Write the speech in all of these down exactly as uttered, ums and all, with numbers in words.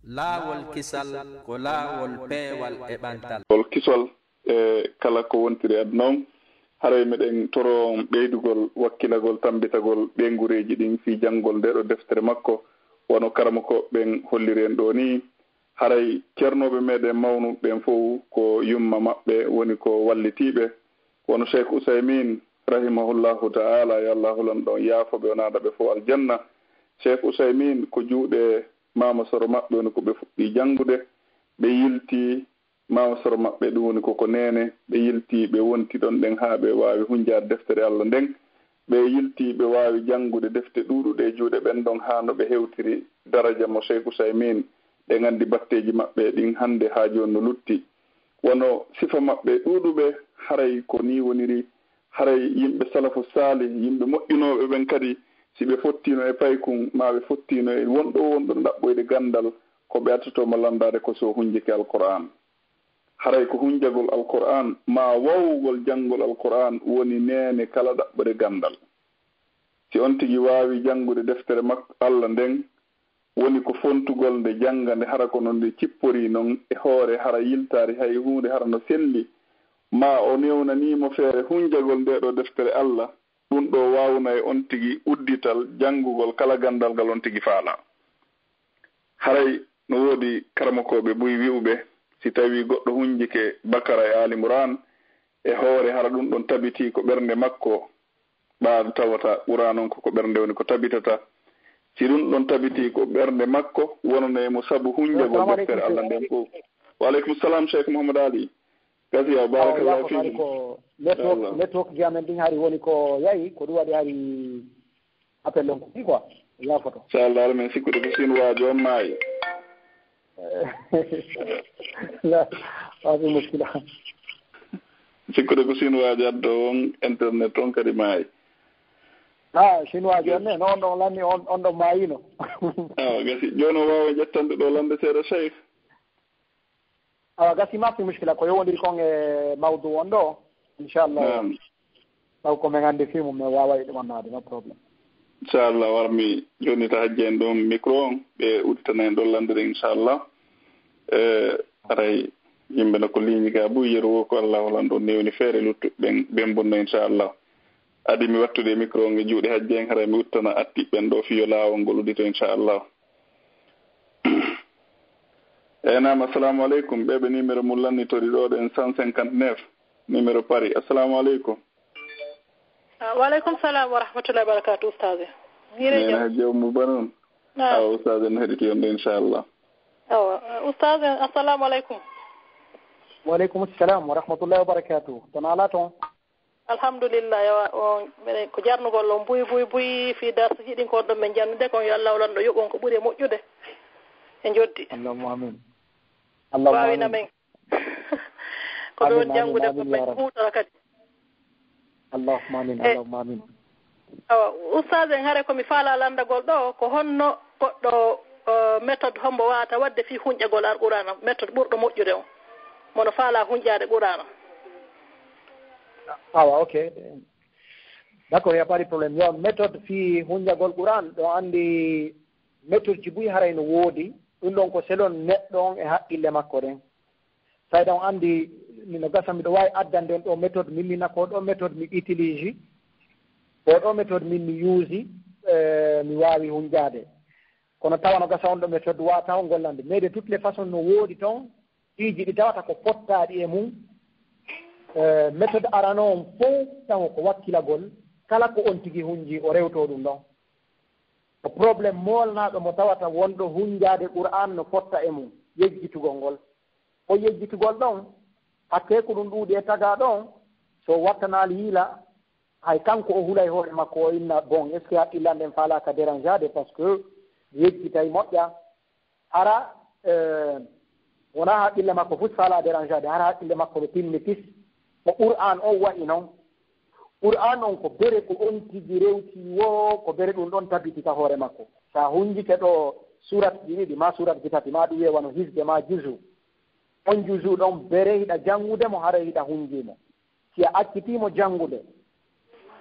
Laawol kisal ko laawol peewal e ɓantal. Laawol kisal e kala ko wontiri aduna on. Haray meɗen toro on ɓeydugol wakkilagol, tambitagol ɓeynguureeji ɗin fii janngol ndee ɗoo deftere makko, wano karamokooɓe ɓen holliri en ɗoo nii. Haray ceernooɓe meɗen mawnuɓe ɓen fow ko yumma maɓɓe woni ko wallitiiɓe. Wano Sheikh Usaymin, rahimahullahu ta'ala, yo Allaahu lanɗo on yaafo ɓe, o naada ɓe fow aljanna. Sheikh Usaymin ko juuɗe maama soro maɓɓe woni ko ɓe fuɗɗii janngude. Ɓe yiltii maama soro maɓɓe, ɗum woni ko ko neene. Ɓe yiltii, ɓe wonti ɗon ɗen haa ɓe waawi hunnjaade deftere Alla nden. Ɓe yiltii, ɓe waawi janngude defte ɗuuɗuɗe e juuɗe ɓen ɗon haa no ɓe hewtiri daraja mo Sheikh Usaymin. Ɓe nganndi batteeji maɓɓe ɗin hannde haa jooni no lutti. Wano sifa maɓɓe ɗuuɗuɓe, haray ko nii woniri. Haray yimɓe salafu saalih, yimɓe moƴƴunooɓe ɓen kadi, si ɓe fottiino e paykun, maa ɓe fottiino e wonɗo wonɗo ɗaɓɓoyde ganndal, ko ɓe attoto mo lanndaade ko so hunnjike Alqur'aan. Haray ko hunnjagol Alqur'aan, maa wawugol janngol Alqur'aan woni neene kala ɗaɓɓude ganndal. Si on tigi waawi janngude deftere makko Alla nden, woni ko fontugol nde, jannga nde hara ko no nde cipporii non e hoore, hara yiltaari hay huunde, hara no selli, maa o newnanii mo feere hunnjagol ndee ɗoo deftere Alla, ɗum ɗoo waawnay on tigi uddital janngugol kala ganndal ngal on tigi faalaa. Haray no woodi karamokooɓe buy wi'uɓe, si tawii goɗɗo hunnjike Bakara e Aali Imraan e hoore, hara ɗum ɗon tabitii ko ɓernde makko, ɓaa tawata Qur'aan on ko ko ɓernde woni ko tabitata. Si ɗum ɗon tabitii ko ɓernde makko, wonanay mo sabu hunnjagol deftere Alla nden fow. Wa aleykum salam, Sheikh Muhammad Ali. Gasiya, barakallahu fiikum. Ko network, network ji amen ɗin hari woni ko yahi, ko ɗum waɗi hari appel on ko ɗi quoi, yaafoto. Inchallah, aɗa men sikkude ko Sinwaajo on maayi. La, waɗi muskila. Sikkude ko Sinwaajo addo on internet on kadi maayi. Ah, Sinwaajo on ne, no on ɗon lanni on, on ɗon maayino. Awa, gasi. Jooni o waawa ƴettande ɗo lande seeɗa, Cheikh? Awa, gasi, mafi muskila ko yowondiri kon e mawdu on ɗo, inchallah. Naam. Taw ko men anndi fii mum, men waaway ɗum annaade, no problème. Inchallah, war mi jonnita hajji en ɗum micro on, ɓe udditana en ɗon lanndiri, inchallah. E, haray yimɓe no ko liiñi ga buy, yeru wo ko Allah walan ɗon newni feere, luttuɓe ɓen, ɓen bonno, inchallah. Adi mi wattude e micro on e juuɗe hajji en, haray mi udditana attiɓe ɓen ɗo fii yo laawol ngol uddito, inchallah. Eey, naam, assalamu aleykum. Ɓee ɓe numéro mum lannitori ɗoo ɗen, cent cinquante-neuf, numéro Paris. Assalamu aleykum. Ah, wa aleykum salam wa rahmatullahi wa barakatuh, Ustaaz. Hiire jam. Neene Hajji Ummu Ba noon. Naam. Awa, Ustaaz, en heɗitoyii on ɗo, inchallah. Awa, Ustaaz, assalamu aleykum. Wa aleykum salam wa rahmatullahi wa barakatuh. Toon alaa toon? Alhamdulillah, yo, on, minen ko jarnugol on buy, buy, buy, fii darsuuji ɗin ko on ɗon men jannude kon, yo Allah lanɗo yoɓu on ko ɓuri e moƴƴude e njoddi. Allahumma amin. Allahumma amin. Waawina men. Ko ɓe woni janngude ko men huutora kadi. Allahumma amin, Allahumma amin. Awa, Ustaaz en, hare ko mi faalaa lanndagol ɗo, ko honno goɗɗo, eh, méthode hombo waawata waɗde fii hunƴagol Alqur'aana, méthode ɓurɗo moƴƴude on, mo no faalaa hunƴaade Qur'aana? Awa, ok. D'accord, y a pas de problème. Yo, méthode fii hunƴagol Qur'aan, ɗo anndi méthode ji buy haray no woodi. Ɗum ɗon ko selon neɗɗo on e haqqille makko ɗen. Tawi ɗon anndi, mino gasa miɗo waawi addande on ɗo méthode min, mi nako ɗo méthode mi utilise, o ɗo méthode min mi use, eh, mi waawi hunjaade. Kono tawa no gasa on ɗo méthode waawata on gollande. Mais de toutes les façons no woodi toon piiji ɗi tawata ko pottaaɗi e mum. Eh, méthode arano on fof tawa ko wakkilagol, kala ko on tigi hunji o rewto ɗum ɗon. Ko problème moolnaaɗo mo tawata wonɗo hunjaade Qur'aan no fotta e mum, yejjitugol ngol. O yejjitugol ɗon, hakkee ko ɗum ɗuuɗi e tagaa ɗon, so wattanaali yiila, hay kanko o hulay hoore makko, o inna, bon, est-ce que haqqille an ɗen faalaaka dérangeade, parce que mi yejjitay moƴƴa. Hara, eh, wonaa haqqille makko fof faalaa dérangeade, hara haqqille makko no tinni pis. Ko Qur'aan on wa'i non. Qur'aan on ko bere ko on tigi rewti woo, ko bere ɗum ɗon tabiti ka hoore makko. Sa hunjike ɗo suratji ɗiɗi, maa suratji tati, maa ɗum wi'e wano hisbe, maa juzu. On juzu ɗon bere hiɗa janngude mo, haray hiɗa hunji mo. Si a accitii mo janngude,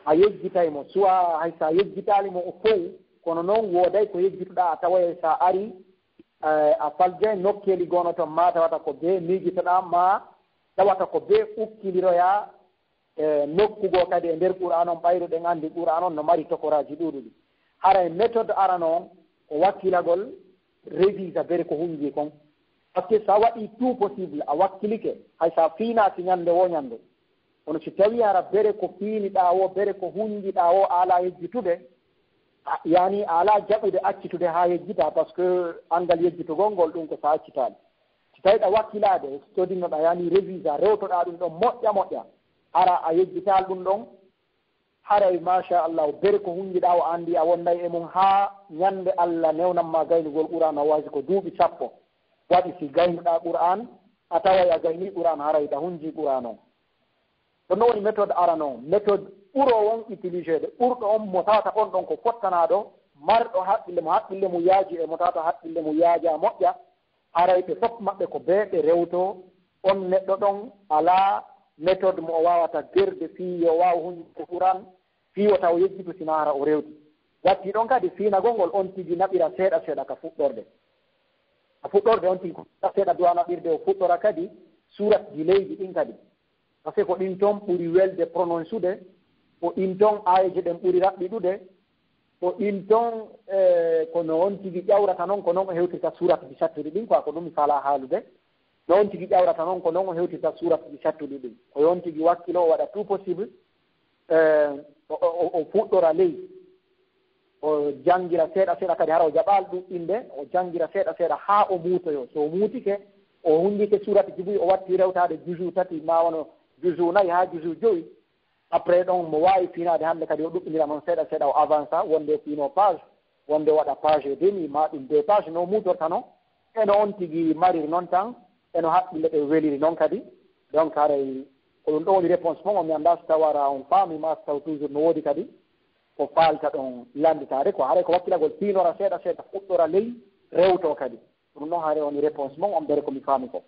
a yejjitay mo. Suwa hay sa yejjitaali mo o fow, kono non wooday ko yejjituɗaa, a taway sa ari, eh, a falde nokkeeli goono toon, ma tawata ko bee miijitoɗaa, ma tawata ko bee ukkindiroyaa, eh, nokku goo kadi e nder Qur'aan on, ɓayruɗen anndi Qur'aan on no mari tokoraaji ɗuuɗuɗi. Haray méthode arano on ko wakkilagol, révisa bere ko hunji kon. Parce que so a waɗii tout possible, a wakkilike, hay so a fiinaaki ñannde woo ñannde. Kono si tawii hara bere ko fiiniɗaa woo, bere ko hunjiɗaa woo, a alaa yejjitude, a, yaani a alaa jaɓude accitude haa yejjitaa, parce que anngal yejjitugol ngol ɗum ko so a accitaali. Si tawii ɗa wakkilaade, so todinnoɗaa, yaani révisa, rewtoɗaa ɗum ɗon moƴƴa moƴƴa, hara a yejjitaali ɗum ɗon, haray, machallah, bere ko hunjiɗaa o anndi a wonday e mum haa ñannde Allah newnan ma gaynugol Qur'aan, a waasi ko duuɓi sappo waɗi si gaynuɗaa Qur'aan, a taway a gaynii Qur'aan, haray ɗa hunjii Qur'aan on. Ɗum ɗon woni méthode arano on, méthode ɓuro on utilisede, ɓurɗo on mo tawata on ɗon ko fottanaaɗo, marɗo haqqille mo haqqille mum yaaji e mo tawata haqqille mum yaajaa moƴƴa, haray ɓe fof maɓɓe ko bee ɓe rewtoo, on neɗɗo ɗon alaa méthode mo o waawata gerde fii yo waaw hunjude Qur'aan, fii o taw yejjitu si naa hara o rewti. Wattii ɗon kadi fiinagol ngol on tigi naɓira seeɗa seeɗa ka fuɗɗorde. Ka fuɗɗorde on tigi seeɗa duwa naɓirde o fuɗɗora kadi suuratji leydi ɗin kadi. Parce que ko ɗin ton ɓuri welde prononcude, ko ɗin ton aayeeje ɗen ɓuri raɓɓiɗude, ko ɗin ton, eh, ko no on tigi ƴawrata non, ko non o hewtirta suuratji sattuɗi ɗin, quoi, ko ɗum mi faalaa haalude. No on tigi ƴawrata non, ko non o hewtirta suuratji sattuɗi ɗin. Ko yo on tigi wakkilo, o waɗa tout possible, eh, o, o, o fuɗɗora ley. O janngira seeɗa seeɗa kadi, hara o jaɓaali ɗuɗɗinde, o janngira seeɗa seeɗa haa o muutoyoo. So o muutike, o hunndike suuratji buy, o watti rewtaade juzu tati, ma wano juzu nayi haa juzu jowi. Après ɗon, mo waawi fiinaade hannde kadi, o ɗuɗɗindira noon seeɗa seeɗa, o avansa, wonde fiinoo page, wonde waɗa page et demi, ma ɗum deux page, no muutorta noon. E no on tigi mariri noon tan, e no haqqille ɗe weliri noon kadi. Donc, haray ko ɗum ɗo woni réponse mon, o mi anndaa so taw hara on faami, ma so taw toujours no woodi kadi ko faalta ɗon lannditaade ko. Haray ko wakkilagol, fiinora seeɗa seeɗa, fuɗɗora ley, rewtoo kadi. Ɗum noon, haray woni réponse mon, on bere ko mi faami ko.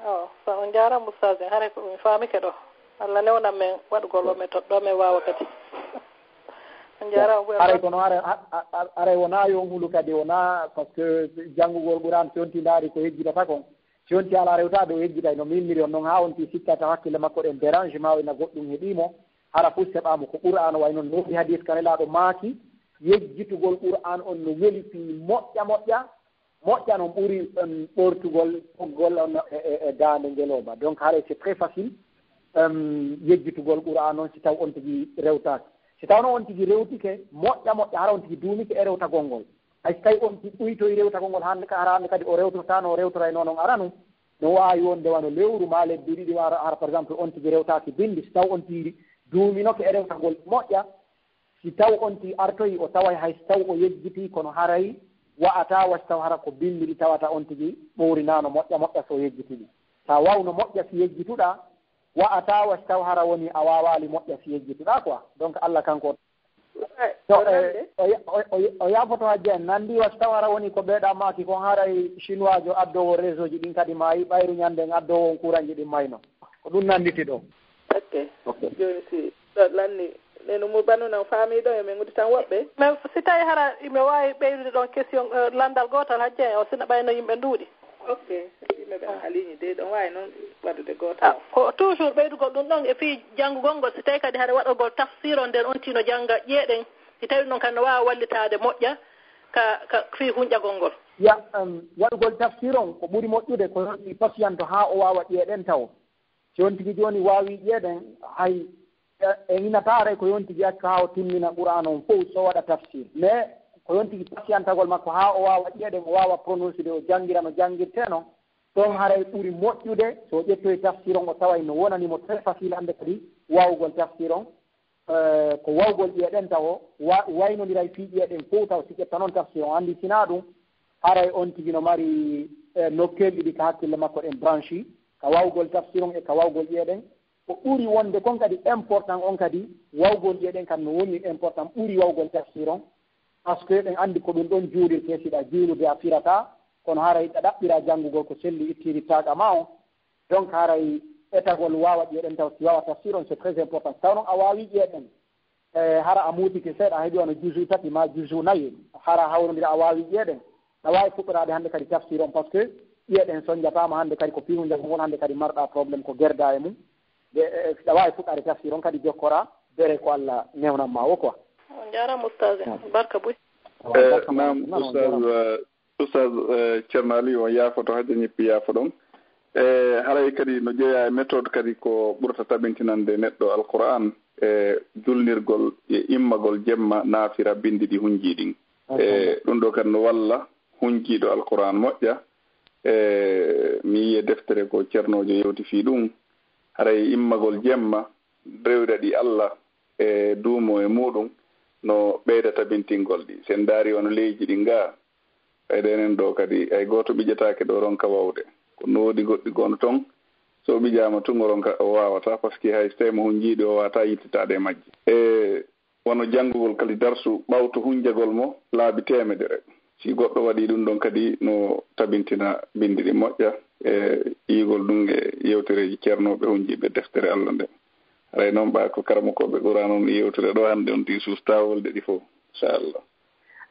Awa, so on njaaraama, Oustaz, en, haray ko mi faamike ɗo. Allah newnan men waɗugol o méthode ɗo, men waawa kadi. On njaaraama, Bouya Haray Ba. Kono haray, ha-, ha-, haray wonaa yo on hulu kadi, wonaa, parce que janngugol Qur'aan, si on ti ndaari ko yejjitata kon, si on ti alaa rewtaade o yejjitay, no miilmiri on noon, haa on ti sikkata hakkille makko ɗen dérange ma o ina goɗɗum heɓii mo, hara fus heɓaa mo, ko Qur'aan o, way noon no woodi hadiis ka Nelaaɗo maaki, yejjitugol Qur'aan on no weli fii moƴƴa moƴƴa, moƴƴa no ɓuri, em, ɓortugol ɓoggol on e, e, e daande ngelooba. Donc, haray c'est très facile, em, yejjitugol Qur'aan on si taw on tigi rewtaaki. Si taw no on tigi rewtike, moƴƴa moƴƴa, hara on tigi duumike e rewtagol ngol. Hay si tawi on tigi ɓuytoyi rewtagol ngol hannde ka, hara hannde kadi o rewtortaano, o rewtorayno noon aranu, no waawi wonde wano lewru maa lebbi ɗiɗi, hara, hara, par exemple, on tigi rewtaaki binndi, si taw on tigi duuminoke e rewtagol moƴƴa, si taw on tigi artoyi, o taway hay si taw o yejjitii, kono haray wa'ataa wa si taw hara ko binndi ɗi tawata on tigi ɓowrinaano moƴƴa moƴƴa so o yejjitii ɗi. So a waawno moƴƴa si yejjituɗaa, wa'ataa wa si taw hara woni a waawaali moƴƴa si yejjituɗaa quoi. Donc, Allah kanko o. Ay, To, o eh, nande. o ya-, o, o, o yaafoto hajja en, nanndi wa si taw hara woni ko ɓeeɗa maaki kon, haray chinois jo addoowo réseau ji ɗin kadi maayi, ɓayru ñande en addoowo on kuranji ɗin mayno. Ko ɗum nannditi ɗo. Ok. Ok. Jooni si ɗo lanni, nenu mu banu nan faami ɗo, e min udditan woɓɓe. Mais si tawi hara ime waawi ɓeydude ɗon question, eh, lanndal gootal, hajja en, o sina ɓayno yimɓe nduuɗi. Ok. Yimɓe ɓen aliñi de, ɗon waawi noon waɗude gootal. Ah, ko toujours ɓeydugol ɗum ɗon e fii janngugol ngol, si tawi kadi hara waɗagol tafsir on nden on tino jannga ƴeeɗen, si tawi noon kan no waawa wallitaade moƴƴa ka, ka fii hunƴagol ngol. Ya, em, waɗugol tafsir on ko ɓuri moƴƴude ko yonti pasiyanto haa o waawa ƴeeɗen taw. Si on tigi jooni waawi ƴeeɗen, hay, e, e ina taaray ko yon tigi acca haa o timmina Qur'aan on fof, so waɗa tafsir. Mais ko yon tigi pasiyantagol makko haa o waawa ƴeeɗen, o waawa prononcer de, o janngira no janngirtee non. Ɗon haray ɓuri moƴƴude so o ƴettoyi tafsir on, o taway no wonani mo très facile hannde kadi waawugol tafsir on. Eh, ko waawugol ƴeeɗen taw, wa-, waynondiray fii ƴeeɗen fof taw si ƴetta non tafsir on. Anndi sinaa ɗum, haray on tigi no mari, eh, nokkeeli ɗiɗi ka hakkille makko ɗen branche, ka waawugol tafsir on e ka waawugol ƴeeɗen. Ko ɓuri wonde kon kadi important on kadi, waawugol ƴeeɗen kan no woni important, ɓuri waawugol tafsir on. Parce que eɗen anndi ko ɗum ɗon juulirtee, si ɗa juulude a firataa, kono haray ɗa ɗaɓɓiraa janngugol ko selli ittiri taaqa ma on. Donc haray etagol waawa ƴeeɗen taw si waawa tafsir on, c'est très important. Taw non a waawi ƴeeɗen, eh, hara a muutike seeɗa, a heɓi wano juzu tati ma juzu nayi, hara hawrondira a waawi ƴeeɗen. Aɗa waawi fuɗɗoraade hannde kadi tafsir on, parce que ƴiye ɗen sonjataama hannde kadi ko piihu njagol ngol, hannde kadi marɗa problème ko gerda e mum. De, e, aɗa waawi fuɗɗaade tafsir on kadi jokkoraa bere ko Allah newnan ma o quoi. On njaaraama Oustaz. Naam. Barka buy. Eh, naam, Ustaz, eh, Ustaz, eh, Ceerno Ali, on yaafoto, hajja ñippi yaafo ɗon. Eh, haray kadi no jeyaa e méthode kadi ko ɓurata tabintinande neɗɗo Alqur'aan, e julnirgol e immagol jemma naafira binndi ɗi hunjii ɗin. E ɗum ɗo kadi no walla hunjiiɗo Alqur'aan moƴƴa. E mi yi'e deftere ko ceernoojo yewti fii ɗum. Haray immagol jemma, rewira ɗi Allah e duumo e muuɗum no ɓeyda tabintingol ɗi. Si en ndaari wano leyji ɗin gaa, ɓayde enen ɗo kadi hay gooto ɓijataake ɗo ronka wawde. Ko no woodi goɗɗi goo no ton, so o ɓijaama tun o ronka, o waawata, parce que hay so tawii mo hunjii ɗi o waawataa yittitaade e majji. E wano janngugol kadi darsu ɓawto hunjagol mo laabi teemedere. Si goɗɗo waɗii ɗum ɗon kadi no tabintina binndi ɗi moƴƴa e yi'ugol ɗum e yewtereeji ceernooɓe hunjiiɓe deftere Allah nde. Haray noon ɓay ko karamokooɓe Qur'aana on yewtere ɗo hannde on tigi suusta wolde ɗi fof, inchallah.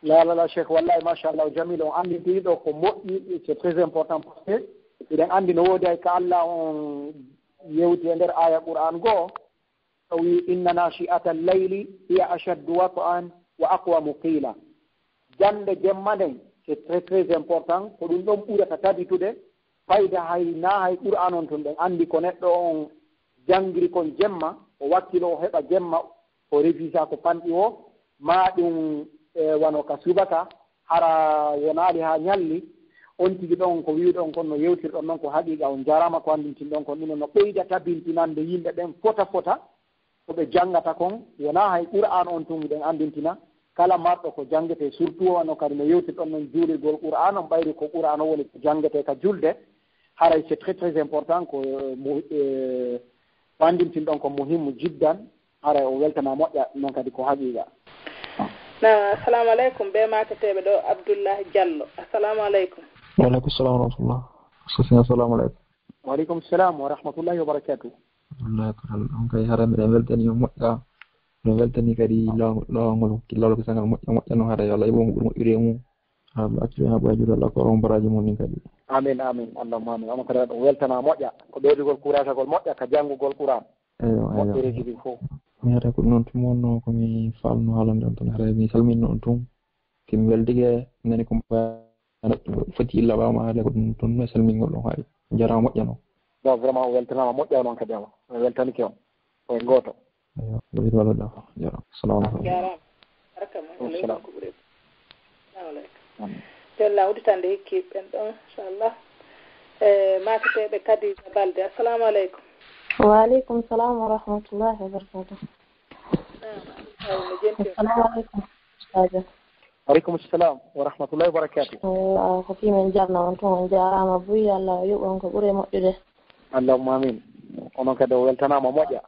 La, la, la, Cheikh, wallahi, machallah, Jamil, on anndintini ɗo ko moƴƴi, c'est très important, parce que eɗen anndi no woodi hay ka Allah on yewti e nder aaya Qur'aan goo, o wi, "Inna nashi'ata al-layli hiya ashaddu wat'an wa aqwamu qila." Jannde jemma nden, c'est très, très important, ko ɗum ɗon ɓurata tabitude fayda hay naa hay Qur'aan on tun. Ɗen anndi ko neɗɗo on janngiri kon jemma, o wakkilo o heɓa jemma, o revisa ko fanɗi o, maa ɗum, e, wano ka subaka, hara wonaali haa ñalli, on tigi ɗon ko wi'uɗon kon no yewtirɗon non ko haqiiqa, on jaraama ko anndintinɗon kon, ɗum no ɓeyda tabintinande yimɓe ɓen fota fota, ko ɓe janngata kon, wonaa hay Qur'aan on tun hiɗen anndintina, kala marɗo ko janngetee, surtout wano kadi no yewtirɗon non juulirgol Qur'aan on, ɓayri ko Qur'aan on woni ko janngetee ka julde, haray c'est très, très important ko, eh, mo, eh, ko anndintinɗon ko muhimmu jiddan, haray o weltana moƴƴa, non kadi ko haqiiqa. Na, assalamu aleykum, be maaketeeɓe ɗo, Abdullahi Diallo. Assalamu aleykum. Wa aleykum salam wa rahmatullah. Sosina, assalamu aleykum. Wa aleykum salam wa rahmatullahi wa barakatuh. Wallahi ko hal on kay hara miɗen weltani on moƴƴa. Miɗen weltani kadi law-, lawol ngol, laawol kisangal moƴƴa, moƴƴa no hara yo Allah yoɓ on ko ɓuri moƴƴude e mum. Haa ɓe accu ɓe haa ɓe accu Allah ko on baraaji mum ɗin kadi. Amin, amin. Allahumma amin. Onon kadi on weltana moƴƴa. Ko ɓeydugol kuurasagol moƴƴa ka janngugol Qur'aan. Eyo, eyo. Moƴƴereeji ɗin fof. Mi hara ko ɗum noon tun wonno ko mi faalno haalande on tan. Hara mi salmino on tun. Ko mi weldike nani ko mba-, foti illa ɓaama haale ko ɗum tun e salmingol on haali. Jaraama moƴƴa noon. Bon, vraiment, o weltanaama moƴƴa noon kadi, ama o weltanike on. Ko en gooto. Eyo, ko ɓuri waɗude o. Yo, salamu aleykum. Jaaraama. Barka ma. Wa aleykum salam. Ko ɓuri. Salamu aleykum. Amin. Tella udditande hikki ɓen ɗon, inchallah. E, maaketeeɓe Kadija Balde. Assalamu aleykum. Wa aleykum salam wa rahmatullahi wa barakatuh. Naam, ay, no jenti. Assalamu aleykum, Ustaajo. Wa aleykum salam wa rahmatullahi wa barakatuh. Yo Allah ko fii men jarna on tun, on jaaraama buy, yo Allah yoɓ on ko ɓuri moƴƴude. Allahumma amin. Onon kadi o weltanaama moƴƴa.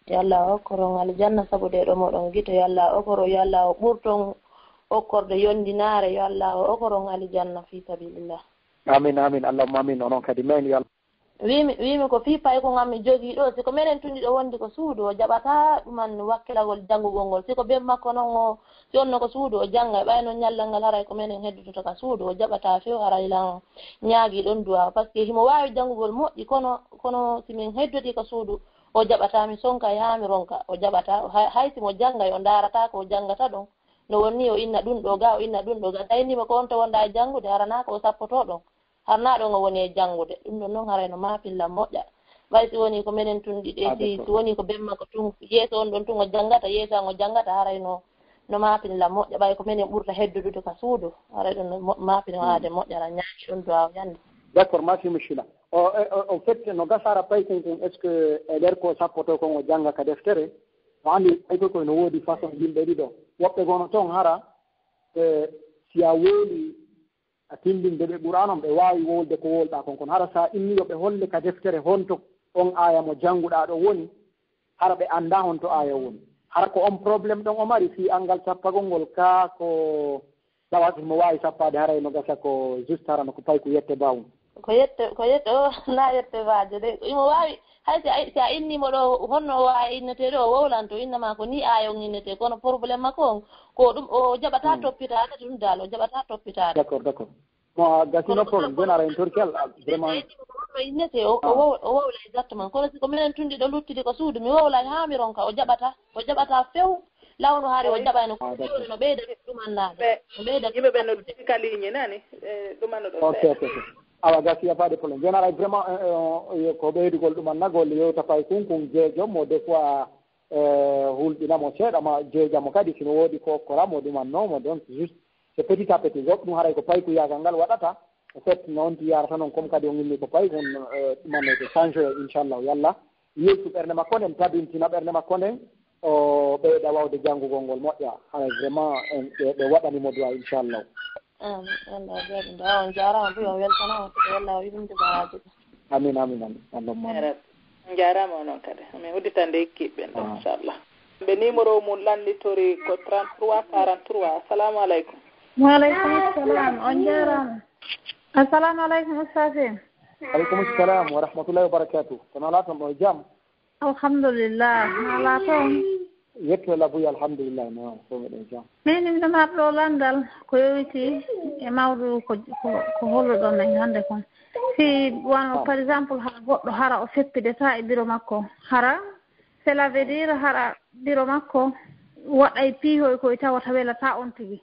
Yo Allah okkor on aljanna sabu ɗee ɗo moɗon gito. Yo Allah okkor, yo Allah o ɓurton okkorde yondinaare. Yo Allah o okkor on aljanna fii sabilillah. Amin, amin. Allahumma amin. Onon kadi men yo Allah. Wiimi, wiimi ko fii paykun am mi jogii ɗo. Si ko menen tun ɗiɗo wondi ko suudu, o jaɓataa ɗuman wakkilagol janngugol ngol. Si ko ben makko non o, si on no ko suudu o janngay, ɓay non ñallal ngal haray ko menen heddoto ka suudu, o jaɓataa few haray lan ñaagii ɗon duwaaw. Parce que himo waawi janngugol moƴƴi, kono, kono si min heddotii ka suudu, o jaɓataa, mi sonka yaa mi ronka, o jaɓataa. Hay, hay si mo janngay, o ndaarataa ko o janngata ɗon. No woni o inna ɗun ɗo ga, o inna ɗun ɗo ga. Tawi ni mo ko on to wonda e janngude, haranaa ko o sappotoo ɗon. Harnaa ɗon o woni e janngude. Ɗun ɗon non haray no maapilla moƴƴa. Ɓay si woni ko menen tun ɗiɗi, si, si woni ko ben makko tun, yeeso on ɗon tun o janngata, yeeso an o janngata, haray no, no maapilla moƴƴa. Ɓay ko menen ɓurta heddodude ka suudu, haray ɗon no mo-, maapino aade moƴƴa, ara ñaagi ɗon duwaaw ñande. D'accord, ma fi mushkila. O, e, o, en fait, no gasa hara paykun kun, est-ce que e nder ko sappotoo kon o jannga ka deftere? O anndi paykun kun no woodi façon yimɓe ɗiɗo. Woɓɓe gono ton hara, e, si a weli a tindinde ɓe Qur'aan on, ɓe waawi wowlde ko wowlɗaa kon. Kono hara so a inni yo ɓe holle ka deftere honto on aaya mo jannguɗaa ɗo woni, hara ɓe anndaa honto aaya woni. Hara ko on problème ɗon o mari fii anngal sappagol ngol, kaa ko tawa himo waawi sappaade, haray no gasa ko juste hara no ko payku yette bawun. Ko yette, ko yette o, na yette baajo de. Imo waawi, hay si a, si a innimo ɗo, honno o waawi innetee ɗo, o wowlanto, innama ko ni aaya on innetee. Kono problème makko on, ko ɗum, o jaɓata toppitaade ɗum dal, o jaɓata toppitaade. D'accord, d'accord. Bon, a gasino problème, nden ara en torki Alla, vraiment. Honno innetee, o, o wow-, o wowla exactement. Kono si ko minen tun ɗiɗo luttidi ko suudu, mi wowlay haa mi ronka, o jaɓata, o jaɓata few. Lawno hari o jaɓayno ko fewre no ɓeyda ɗumannaade. No ɓeyda yimɓe ɓen no luttidi ka ligne nani, e, ɗumanno ɗo. Ok, ok, ok. Awa, gasi, y a pas de problème. Nden ara vraiment, euh, euh, ko ɓeydugol ɗumannagol yewta pay kun, kun jeejo mo des fois, euh, hulɓina mo seeɗa ma jeeja mo kadi, sino woodi ko okkora mo ɗumanno mo, donc juste c'est petit à petit. Goɗɗum haray ko paykuyaagal ngal waɗata. En fait, no on ti yarata noon, comme kadi on inni ko paykun, euh, ɗumanno ko changé, inchallah, yalla. Yeesu ɓernde makko nden, tabintina ɓernde makko nden, o ɓeyda wawde janngugol ngol moƴƴa. Haray vraiment, en, ɓe, ɓe waɗani mo du'a, inchallah. Amin. Allah jaɓi nda. On jaaraama, buy on weltanaama, ko Allah o yimde baraji. Amin, amin, amin. Allah mo. Amin. On jaaraama onon kadi. Amin. Udditande équipe ɓen ɗo, inchallah. Ɓe numéro mum lannditorii ko trente-trois quarante-trois. Assalamu aleykum. Wa aleykum salam. On jaaraama. Assalamu aleykum, Oustaz. Aleykum salam wa rahmatullahi wa barakatuh. Kono alaa toon ɗo jam? Alhamdulillah. Alaa toon? Yetto labuy, alhamdulillah. No, ko meɗen jam. Min, miɗo marɗo lanndal ko yowiti e mawɗo ko, ko, ko holluɗon en hannde kon. Si wano, par exemple, hara goɗɗo hara o seppidata e biro makko. Hara, cela veut dire hara biro makko waɗay piihoy koy tawata welata on tigi.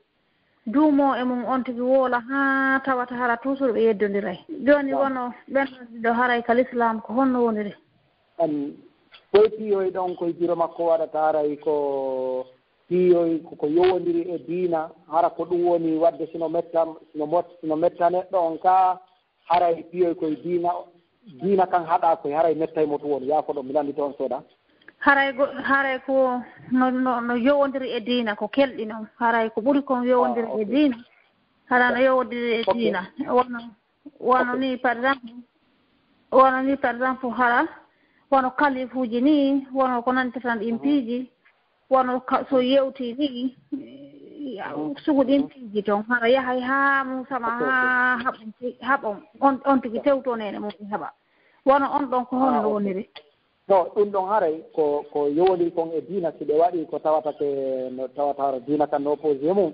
Duumo e mum on tigi woola haa tawata hara toujours ɓe yeddondiray. Jooni wono ɓen ɗo haray ka l'islam ko honno woniri? An, koye piihoy ɗon koye biro makko waɗata haray ko piihoy ko, ko yowondiri e diina, hara ko ɗum woni waɗde sino metta, sino mot-, sino metta neɗɗo on ka, haray piyoy koye diina, diina kan haɗa koye, haray mettay mo to woni, yaafo ɗon, mi lanndito on seeɗa. Haray go-, haray ko no, no, no yowondiri e diina, ko kelɗi non. Haray ko ɓuri kon yowondiri e diina. Hara no yowondiri e diina. Wano, wano ni, par exemple, wano ni, par exemple, hara, wano kalifuuji ni, wano ko nantata ɗin piiji, wano ka, so yewti ni, sugu ɗin piiji ton, hara yahay haa mum sama, haa haɓon, haɓon, on, on tigi tewto nene mum ɓe haɓa. Wano on ɗon ko honno woniri? No, ɗum ɗon haray ko, ko yowondiri kon e diina, si ɓe waɗi ko tawata ke, no tawata hara diina kan no opposé mum.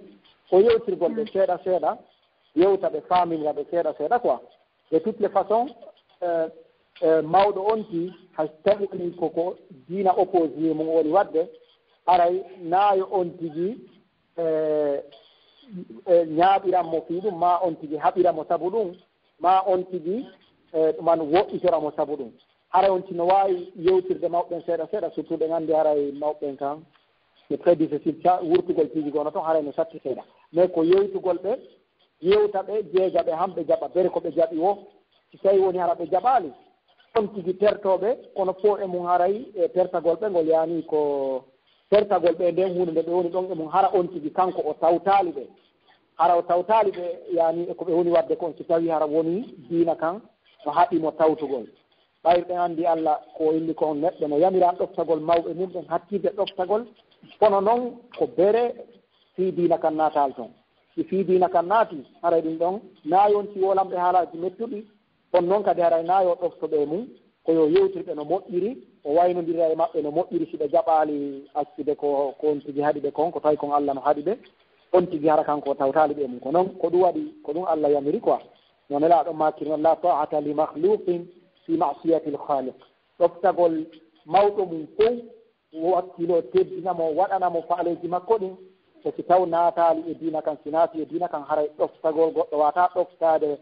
Ko yewtirgol ɓe seeɗa seeɗa, yewta ɓe, faaminira ɓe seeɗa seeɗa quoi. De toutes les façons, euh, euh, mawɗo on ti, hay tawi woni ko, ko diina opposé mum woni waɗde, haray naayo on tigi, euh, euh, ñaaɓiran mo fii ɗum, maa on tigi haɓira mo sabu ɗum, maa on tigi, euh, ɗuman woɗɗitora mo sabu ɗum. Haray on tino waawi yewtirde mawɓe ɓen seeɗa seeɗa, surtout ɗen anndi haray mawɓe ɓen kan, c'est très difficile, sa-, wurtugol piiji gono toon, haray no satti seeɗa. Mais ko yewtugol ɓe, yewta ɓe, jeeja ɓe, han ɓe jaɓa bere ko ɓe jaɓi woo. Si tawi woni hara ɓe jaɓaali, on tigi tertooɓe, kono fo e mum haray, e tertagol ɓe ngol yaani ko tertagol ɓe nden huunde nde ɓe woni ɗon e mum, hara on tigi kanko o tawtaali ɓe. Hara o tawtaali ɓe yaani e ko ɓe woni waɗde kon, si tawi hara woni diina kan no haɗi mo tawtugol. Ɓayri ɗen anndi Alla ko o inni kon, neɗɗo no yamira ɗoftagol mawɓe mum ɓen, hattirde ɗoftagol, kono non ko bere fii diina kan naataali ton. Si fii diina kan naati, haray ɗum ɗon, naa yonti wolamɓe haalaaji mettuɗi, on non kadi haray naa yo ɗofto ɓe mum, ko yo yewtir ɓe no moƴƴiri, o waynondira e maɓɓe no moƴƴiri, si ɓe jaɓaali accude ko, ko on tigi haɗi ɓe kon, ko tawi kon Alla no haɗi ɓe, on tigi hara kanko o tawtaali ɓe mum. Ko non, ko ɗum waɗi, ko ɗum Alla yamiri quoi. No Nelaaɗo maakiri non, "La ta'ata li makhluqin fi ma'siyatil khaliq." Ɗoftagol mawɗo mum fow, wakkilo teddina mo, waɗana mo faaleeji makko ɗin, ko si taw naataali e diina kan, si naati e diina kan, haray ɗoftagol goɗɗo waawataa ɗoftaade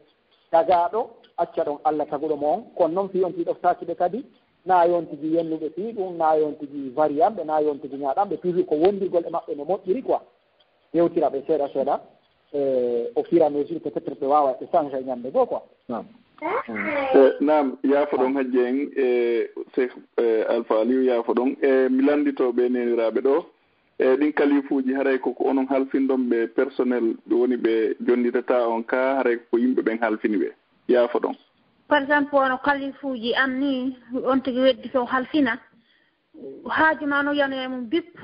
tagaaɗo, acca ɗon Alla taguɗo mo on. Kono non fii on si ɗoftaaki ɓe kadi, naa yo on tigi yennuɓe fii ɗum, naa yo on tigi variyanɓe, naa yo on tigi ñaaɗanɓe, toujours ko wondirgol e maɓɓe no moƴƴiri quoi. Yewtira ɓe seeɗa seeɗa, e au fur et à mesure peut-être ɓe waawa ɓe changé ñande goo quoi. Naam. E, naam, yaafo ɗon hajji en, e, Cheikh, e, Alpha Aliou, yaafo ɗon. E, mi lanndito ɓe neeniraaɓe ɗo, e, ɗin kalifuuji haray ko, ko onon halfindon ɓe personnel, ɓe woni ɓe jonnitata on ka, haray ko yimɓe ɓen halfini ɓe. Yaafo ɗon. Par exemple, wano kalifuuji an ni, on tigi weddi ko halfina, haaju ma no yano e mum bip,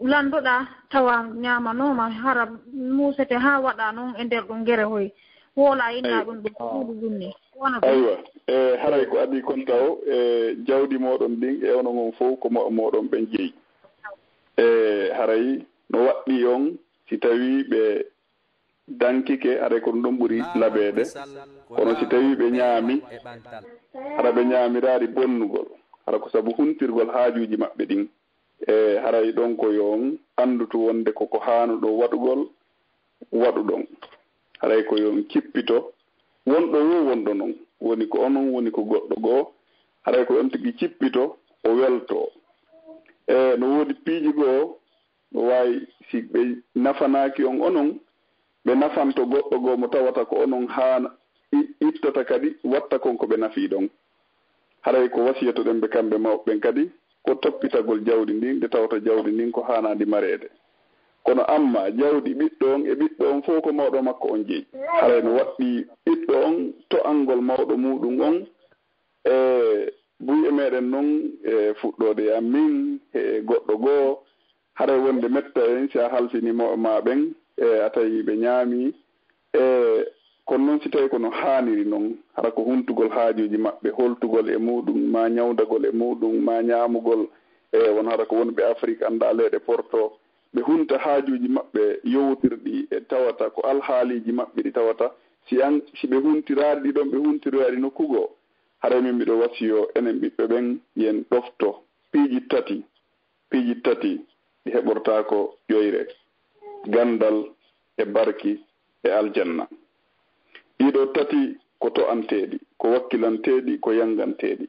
lanndoɗaa tawa ñaamanooma, hara muusete haa waɗa noon e nder ɗum gere hoy. Hoola inna ɗum ɗo suudu ɗum ni. Wona ɗum. Aywa, e haray ko adii kon taw, e jawdi mooɗon ndin, e onon on fow ko mo-, mooɗon ɓen jeyi. E haray no waɗɗii on, si tawii ɓe dankike, haray ko ɗum ɗon ɓuri labeede. Kono si tawii ɓe ñaami, hara ɓe ñaamiraali bonnugol, hara ko sabu huntirgol haajuuji maɓɓe ɗin. E haray ɗon ko yo on anndutu wonde ko ko haanuɗon waɗugol, waɗuɗon. Haray ko yo on cippito, wonɗo woo wonɗo non, woni ko onon, woni ko goɗɗo goo, haray ko on tigi cippito, o weltoo. E no woodi piiji goo, no waawi si ɓe nafanaaki on onon, ɓe nafanto goɗɗo goo mo tawata ko onon haana i-, ittata kadi watta kon ko ɓe nafii ɗon. Haray ko wasiyatoɗen ɓe kamɓe mawɓe ɓen kadi, ko toppitagol jawdi ndin, nde tawata jawdi ndin ko haanaandi mareede. Kono amma jawdi ɓiɗɗo on e ɓiɗɗo on fow ko mawɗo makko on jeyi. Haray no waɗɗii ɓiɗɗo on to'angol mawɗo muuɗum on, e buy e meɗen non, e fuɗɗoode e an min, e goɗɗo goo, haray wonde metta en si a halfini mo-, ma ɓen, e a tawi ɓe ñaami, e kono non si tawi ko no haaniri non, hara ko huntugol haajuuji maɓɓe, holtugol e muuɗum, ma ñawndagol e muuɗum, ma ñaamugol, e won hara ko wonɓe Afrik anndaa leeɗe porto, ɓe hunta haajuuji maɓɓe yowotirɗi e tawata ko alhaaliiji maɓɓe ɗi tawata, si an, si ɓe huntiraali ɗi ɗon, ɓe huntiriraa ɗi nokku goo. Haray min miɗo wasiyoo enen ɓiɓɓe ɓen, yen ɗofto piiji tati, piiji tati ɗi heɓortaako ƴoyre, ganndal e barki e aljanna. Ɗii ɗoo tati ko to'anteeɗi, ko wakkilanteeɗi, ko yannganteeɗi.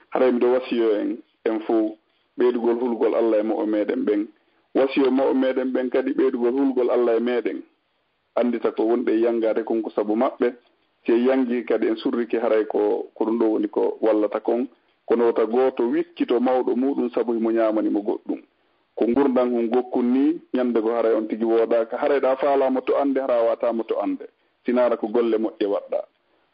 Haray miɗo wasiyoo en, en fow, ɓeydugol hulgol Alla e mo'o meɗen ɓen. Wasiyoo mo'o meɗen ɓen kadi ɓeydugol hulgol Alla e meɗen. Anndita ko wonɓe e yanngaade kon ko sabu maɓɓe. Si en yanngii kadi en surrike, haray ko, ko ɗum ɗoo woni ko wallata kon. Kono wota gooto wikkito mawɗo muuɗum sabu himo ñaamani mo goɗɗum. Ko ngurndan hun gokkun nii, ñannde goo haray on tigi woodaaka. Haray ɗa faalaa mo to'ande, hara a waawataa mo to'ande. Sinaara ko golle moƴƴe waɗɗaa.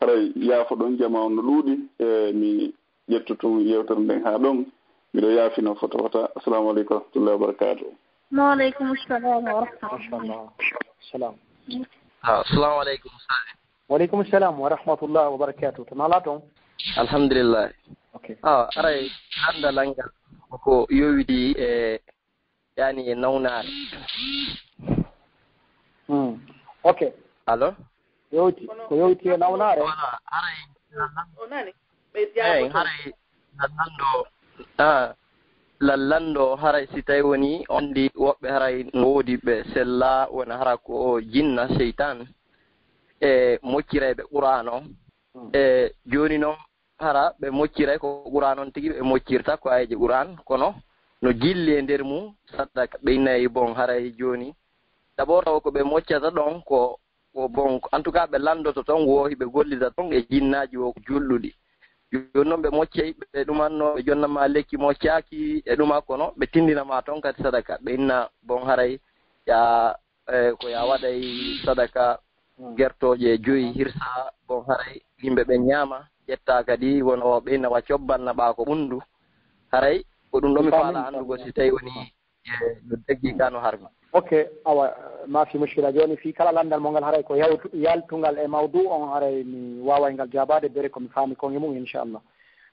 Haray yaafo ɗon, jamaa on no ɗuuɗi, e mi ƴettutu yewtere nden haa ɗon. Miɗo yaafino fota fota. Assalamu aleykum wa rahmatullahi wa barakatuh. Wa aleykum salam wa rahmatullah. Mashallah. Salam. Ah, assalamu aleykum, Ustaz. Wa aleykum salam wa rahmatullahi wa barakatuh. To nala ton? Alhamdulillah. Ok. Ah, aray, lanndal ngal ko yowiti e, yani, e nawnaare. Hmm. Ok. Allo? Yowti, ko yowti e nawnaare? Voilà, aray, o nani? Ɓe eyi, jaabo to. Haray lallanɗo, ah, lallanɗo, haray si tawi woni on di woɓɓe haray no woodi ɓe sella, wona hara ko jinna, seytan, e moccirayɓe Qur'an o. Hmm. E jooni noon, hara ɓe mocciray ko Qur'an on tigi ɓe moccirta, ko ayeeje Qur'an, kono no jilli e nder mum sadaka, ɓe innayi bon haray jooni. D'abord taw ko ɓe moccata ɗon ko, ko bon, en tout cas ɓe lanndoto ton wo hiɓe gollida ton e jinnaaji wo ko julɗuɗi. Jooni noon ɓe moccay, ɓe ɗumanno, ɓe jonna ma lekki moccaaki e ɗuma, kono ɓe tindina ma ton kadi sadaka. Ɓe inna bon haray ya, e, ko ya waɗay sadaka gertooje joyi hirsa, bon haray yimɓe ɓe ñaama, ƴetta kadi won o ɓeyna wa cobbal na ɓaa ko ɓunndu. Haray ko ɗum ɗo mi faala anndugo si tawi woni e no deggi ka no harmi. Ok, awa, maafi muskila. Jooni fii kala lanndal mo ngal haray ko yawtu-, yaltungal e mawdu on, haray mi waaway ngal jaabaade bere ko mi faami kon e mum, inchallah.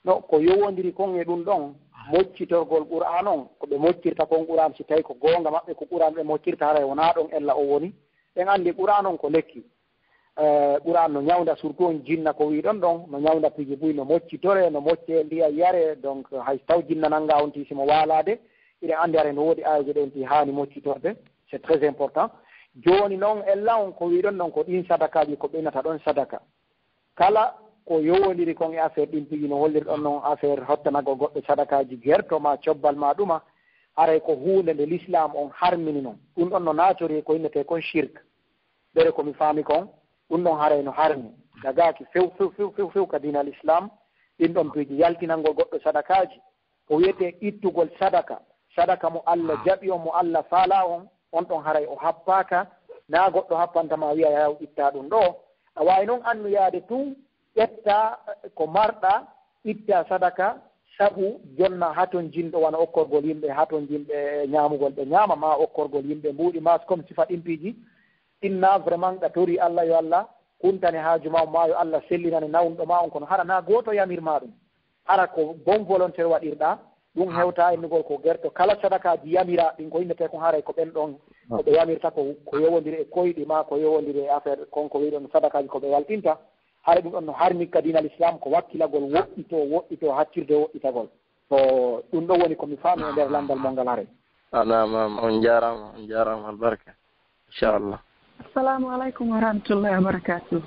No, ko yowondiri kon e ɗum ɗon, moccitorgol Qur'an on, ko ɓe moccirta kon Qur'an, si tawi ko goonga maɓɓe ko Qur'an ɓe moccirta, haray wonaa ɗon ella o woni. Ɓen anndi Qur'an on ko lekki. Eh, Qur'an no ñawnda, surtout on jinna ko wiɗon ɗon, no ñawnda piiji buy, no moccitore, no mocce, ndiya yare, donc hay taw jinna nannga on ti si mo waalaade, iɗen anndi haray no woodi aayeeje ɗen ti haani moccitorde, c'est très important. Jooni noon ella on ko wiɗon ɗon ko ɗin sadakaaji ko ɓeynata ɗon sadaka. Kala ko yowondiri kon e affaire ɗin piiji no holliri ɗon noon affaire hottanagol goɗɗo sadakaaji gerto ma cobbal ma ɗuma, haray ko huunde nde l'islam on harmini non. Ɗum ɗon no naatori ko innetee kon shirk. Bere ko mi faami kon, ɗum ɗon haray no harmi. Dagaaki few, few, few, few, few ka diinal Islam, ɗin ɗon piiji yaltinangol goɗɗo sadakaaji. Ko wiyetee ittugol sadaka. Sadaka mo Allah jaɓi on, mo Allah faalaa on, on ɗon haray o happaaka. Naa goɗɗo happanta ma wi'a yaw itta ɗum ɗo. A waawi non annuyaade tun, ƴetta ko marɗa, itta sadaka, sabu jonna hatonjinɗo wano okkorgol yimɓe hatonjinɓe ñaamugol ɓe ñaama, ma okkorgol yimɓe mbuuɗi, ma comme sifa ɗin piiji. Inna vraiment ɗa tori Allah yo Allah huntane haaju ma on, maa yo Allah sellinane nawnuɗo ma on, kono hara na gooto yamir ma ɗum. Hara ko bon volonté waɗirɗa, ɗum hewta innugol ko gerto. Kala sadakaaji yamiraa ɗin ko innetee kon haray ko ɓen ɗon, ko ɓe yamirta ko, ko yowondiri e koyɗi maa ko yowondiri e affaire kon ko wiyɗon sadakaaji ko ɓe yaltinta. Haray ɗum ɗon no harmi ka diinal Islam, ko wakkilagol woɗɗitoo, woɗɗitoo, hattirde woɗɗitagol. Ko ɗum ɗon woni ko mi faami e nder lanndal mon ngal haray. A naam, naam, on njaaraama, on njaaraama, albarka. Inchallah. Assalamu alaikum wa rahmatullahi wa barakatuh.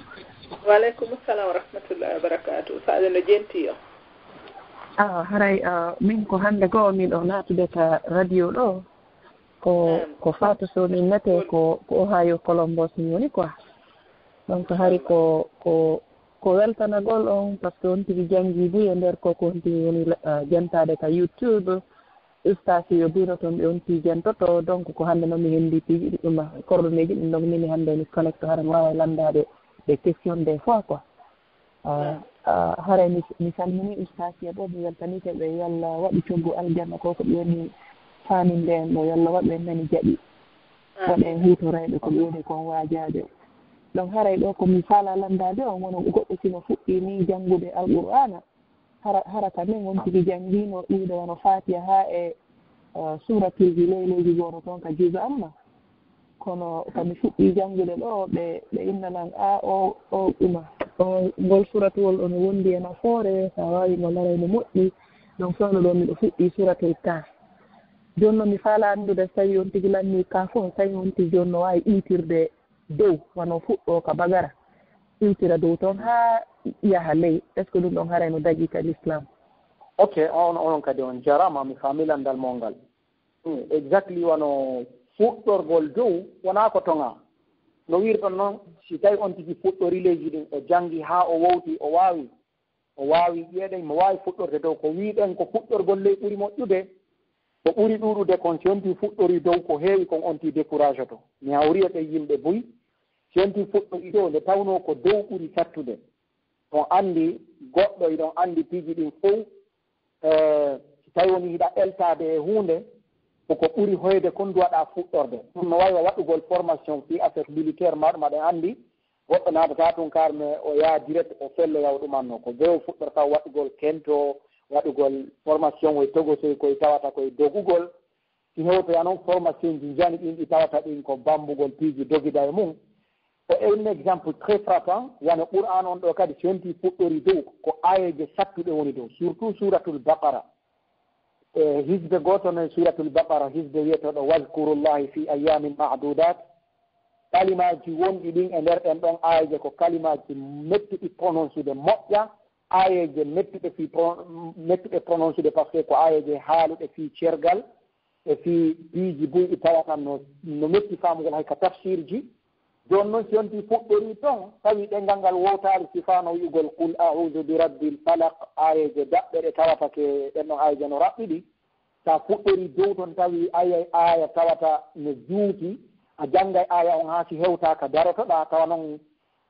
Wa alaikum assalam wa rahmatullahi wa barakatuh. Sadio no jenti yo. Ah, haray, ah, min ko hannde goo miɗo naatude ka radio ɗo. Ko, ko Fatou Sow min nete ko, ko Ohio Columbus mi woni quoi. Donc hari ko, ko, ko weltanagol on parce que on tigi janngi buy e nder ko, ko on tigi woni, ah, jentaade ka YouTube. Ustaas yo bino toon ɓe on piijantoto. Donc ko hannde noon mi henndi piiji ɗi ɗum korɗoneeji ɗum. Donc mini hannde mi connecto hara mi waawa lanndaade des questions des fois quoi. Ah, ah, haray mi, mi salmini ustaas ya ɗo, mi weltanii ɓe, yo Allah waɗu coggu aljanna ko, ko ɓe woni faaminde en ɗo, yo Allah waɗu en nani jaɓi. Waɗa en huutorayɓe ko ɓe woni kon waajaade. Donc haray ɗo ko mi faala lanndaade on, wono goɗɗo sino fuɗɗii ni janngude Alqur'aana, hara, hara ka men on tigi janngiino iwde wano Faatiha haa e, eh, suura tilgi leyleeji gooto toon ka juzu amma. Kono ka mi fuɗɗii janngude ɗo, ɓe, ɓe inna lan, "A, o, o, ɗuma, o, ngol suuratuwol ɗo no wondi e nafoore, so a waawi mo laray no moƴƴi." Donc, soono ɗo miɗo fuɗɗii suuratul Kahf. Jooni noon mi faala anndude so tawii on tigi lannii Kahf fof, so tawii on tigi jooni no waawi iwtirde dow, wano fuɗɗoo ka Bagara, iwtira dow toon haa yaha ley. Est-ce que ɗum ɗon haray no dagii ka l'islam? Ok, on, onon kadi on jaraama, mi faami lanndal mon ngal. Hmm, exactly wano fuɗɗorgol dow wonaa ko toŋaa. No wiirɗon noon, si tawii on tigi fuɗɗorii leydi ndin, o janngi haa o wowti, o waawi, o waawi ƴeeɗen, mo waawi fuɗɗorde dow. Ko wiiɗen ko fuɗɗorgol ley ɓuri moƴƴude, ko ɓuri ɗuuɗude kon, si on tigi fuɗɗorii dow, ko heewi kon on tigi décourageoto. Mi hawri e ɓen yimɓe buy, si on tigi fuɗɗorii dow, nde tawnoo ko dow ɓuri sattude. On anndi, goɗɗo hiɗon anndi piiji ɗin fow, eh, si tawi woni hiɗa eltaade e huunde, ko ko ɓuri hoyde kon duwaɗaa fuɗɗorde. Ɗum no wayi wa waɗugol formation fii affaire militaire, maɗum aɗen anndi, goɗɗo naatata tun kar, mais o yaha direct, o fello yaw ɗumanno. Ko beyo fuɗɗorta waɗugol kento, waɗugol formation, koye togosoy, koye tawata koye dogugol. Si hewtoya noon formation ji njani ɗin ɗi tawata ɗin ko bambugol piiji dogida e mum. Ko un exemple très frappant, wano Qur'an on ɗo kadi, si on tigi fuɗɗorii dow, ko aayeeje sattuɗe woni dow, surtout Suuratul Baqara. E hisbe gooto no e Suuratul Baqara, hisbe wiyeteeɗo "Wazkurullahi fi ayyamin ma'dudat." Kalimaaji wonɗi ɗin e nder ɗen ɗon aayeeje ko kalimaaji mettuɗi prononcude moƴƴa, aayeeje mettuɗe fii pro-, mettuɗe prononcude, parce que ko aayeeje haaluɗe fii cergal, e fii piiji buy ɗi tawata no, no metti faamugol hay ka tafsirji. Jooni noon, si on tigi fuɗɗorii ton, tawi ɗenngal ngal wowtaali, si faano wi'ugol "Qul a'udhu bi rabbil falaq", aayeeje daɓɓe ɗe tawata ke ɗen ɗon aayeeje no raɓɓiɗi. Sa fuɗɗorii dow ton, tawi aaya, aaya tawata no juuti, a janngay aaya on haa si hewta ka darotoɗaa, tawa noon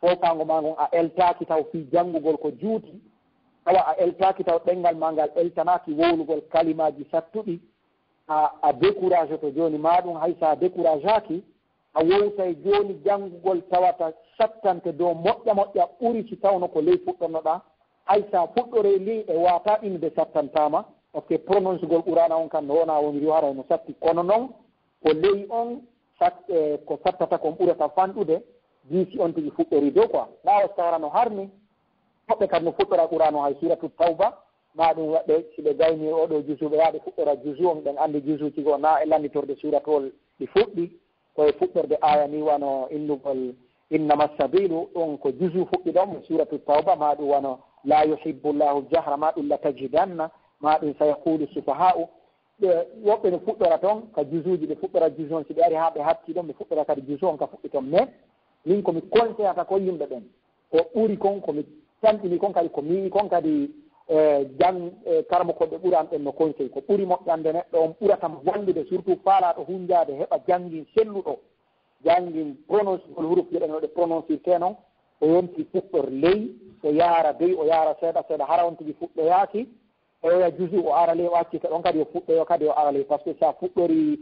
foofaango maa ngon a eltaaki taw fii janngugol ko juuti, tawa a eltaaki taw ɗenngal maa ngal eltanaaki wowlugol kalimaaji sattuɗi, a, a décourage to jooni, maa ɗum hay so a décourageaaki, a wowtay jooni janngugol tawata sattante dow moƴƴa moƴƴa ɓuri si tawno ko ley fuɗɗornoɗaa. Hay so a fuɗɗorey ley e waata innde sattantaama, parce que prononcegol Qur'aana on kan no wona woniri haray no satti, kono noon ko ley on sat-, eh, ko sattata kon ɓurata fanɗude, jii si on tigi fuɗɗorii dow quoi. Ɓaawo so tawra no harmi, woɓɓe kadi no fuɗɗora Qur'aana o hay Suuratu Tawba, maa ɗum waɗde si ɓe gaynii oo ɗoo juzu, ɓe yaha ɓe fuɗɗora juzu on, ɓen anndi juzuuji goo na e lannitorde suuratuwol ɗi fuɗɗi, ko e fuɗɗorde aaya ni wano innugol "Innama sabilu", ɗum ko juzu fuɗɗi ɗon, Suuratu Tawba, maa ɗum wano "La yuhibbu Allahu al-jahra", maa ɗum "La tajidanna", maa ɗum "Sayaqulu sufaha'u". Ɓe, woɓɓe no fuɗɗora ton ka juzuuji, ɓe fuɗɗora juzu on, si ɓe ari haa ɓe hatti ɗon, ɓe fuɗɗora kadi juzu on ka fuɗɗi ton. Mais min ko mi conseillata ko yimɓe ɓen, ko ɓuri kon, ko mi tamƴini kon kadi, ko mi yi'i kon kadi, eh, jang-, eh, karamokooɓe ɓuri an ɓen no conseil, ko ɓuri moƴƴande neɗɗo on, ɓurata mo wallude, surtout faalaaɗo hunnjaade, heɓa janngin selluɗo, janngin prononcegol hurufi ɗen no ɗe prononcirte non, o yonti fuɗɗor ley, o yaara dey, o yaara seeɗa seeɗa, hara on tigi fuɗɗoyaaki, o yeeya juzu, o ara ley, o accita ɗon kadi, o fuɗɗoyo kadi, o ara ley. Parce que sa fuɗɗori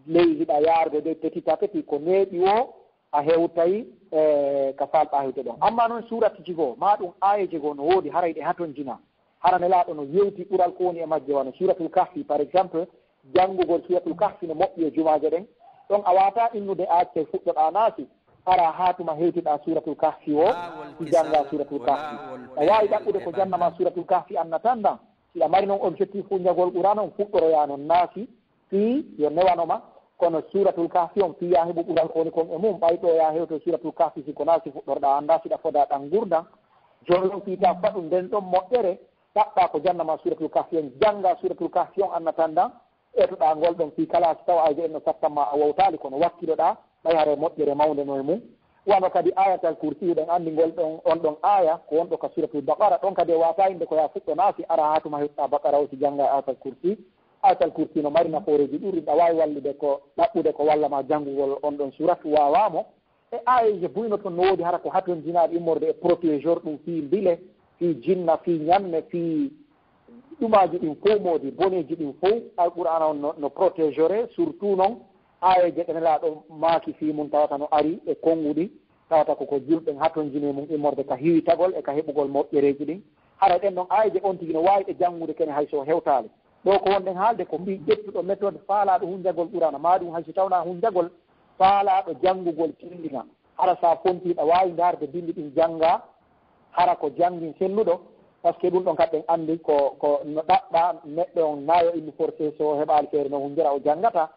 ley, hiɗa yaarde de petit à petit, ko neeɓi o, a hewtay e ka faalɗaa hewtude ɗon. Amma noon suuratuuji goo, maa ɗum aayeeje goo no woodi, haray ɗe hatonjinaa. Hara Nelaaɗo no yewti ɓural ko woni e majje, wano Suuratul Kahfi, par exemple, janngugol Suuratul Kahfi no moƴƴi e jumaaje ɗen. Ɗon a waawataa innude a accay fuɗɗoɗaa Naasi, hara haa tuma hewtiɗaa Suuratul Kahfi woo, si janngaa Suuratul Kahfi. A waawi ɗaɓɓude ko janna maa Suuratul Kahfi annatan ɗan. Si a mari noon objectif hunjagol Qur'aana on, fuɗɗoroyaa noon Naasi, fii yo newano ma, kono Suuratul Kahfi on fii yaa heɓu ɓural ko woni kon e mum, ɓay ɗoo yaa hewto Suuratul Kahfi, si ko Naasi fuɗɗorɗaa, anndaa si ɗa fodaa ɗan ngurndan. Jooni noon fii taa faɗu nden ɗon moƴƴere, ɗaɓɓaa ko janna maa Suuratul Kahfi on, janngaa Suuratul Kahfi on annatan ɗan, etoɗaa ngol ɗon fii kala si tawa ayde en no sattan maa a wowtaali, kono wakkiloɗaa, ɓay haray moƴƴere mawnde no e mum. Wano kadi Aayatal Kursi, hiɗen anndi ngol ɗon, on ɗon aaya, ko wonɗo ka Suuratul Baqara, ɗon kadi e waawataa innde ko yaa fuɗɗo Naasi, ara haa tuma hewtiɗaa Baqara o si janngaa Aayatal Kursi. Aayatal Kursi no mari nafooreeji ɗuuɗi, ɗa waawi wallude ko, ɗaɓɓude ko walla maa janngugol on ɗon suuratu waawaa mo. E aayeeje buyno ton no woodi hara ko hatonjinaaɗe immorde e protégeur ɗum fii mbile, fii jinna, fii ñanne, fii ɗumaaji ɗin fow moodi, boneeji ɗin fow, Alqur'aana on no, no protégere, surtout noon aayeeje ɗe Nelaaɗo maaki fii mum tawata no ari e konnguɗi, tawata ko ko julɓe ɓen hatonjini e mum immorde ka hiwitagol e ka heɓugol moƴƴereeji ɗin. Hara ɗen ɗon aayeeje on tigi no waawi ɗe janngude kene hay so o hewtaali. Ɗoo ko wonɗen haalde ko fii ƴettuɗo méthode faalaaɗo hunjagol Qur'aana, maa ɗum hay so tawnaa hunjagol faalaaɗo janngugol tillina. Hara sa fontii ɗa waawi ndaarde binndi ɗin janngaa, hara ko janngin selluɗo, parce que ɗum ɗon kadi en anndi ko, ko no ɗaɓɓaa neɗɗo on naa yo innu forcé so heɓaali feere no hunjora o janngata.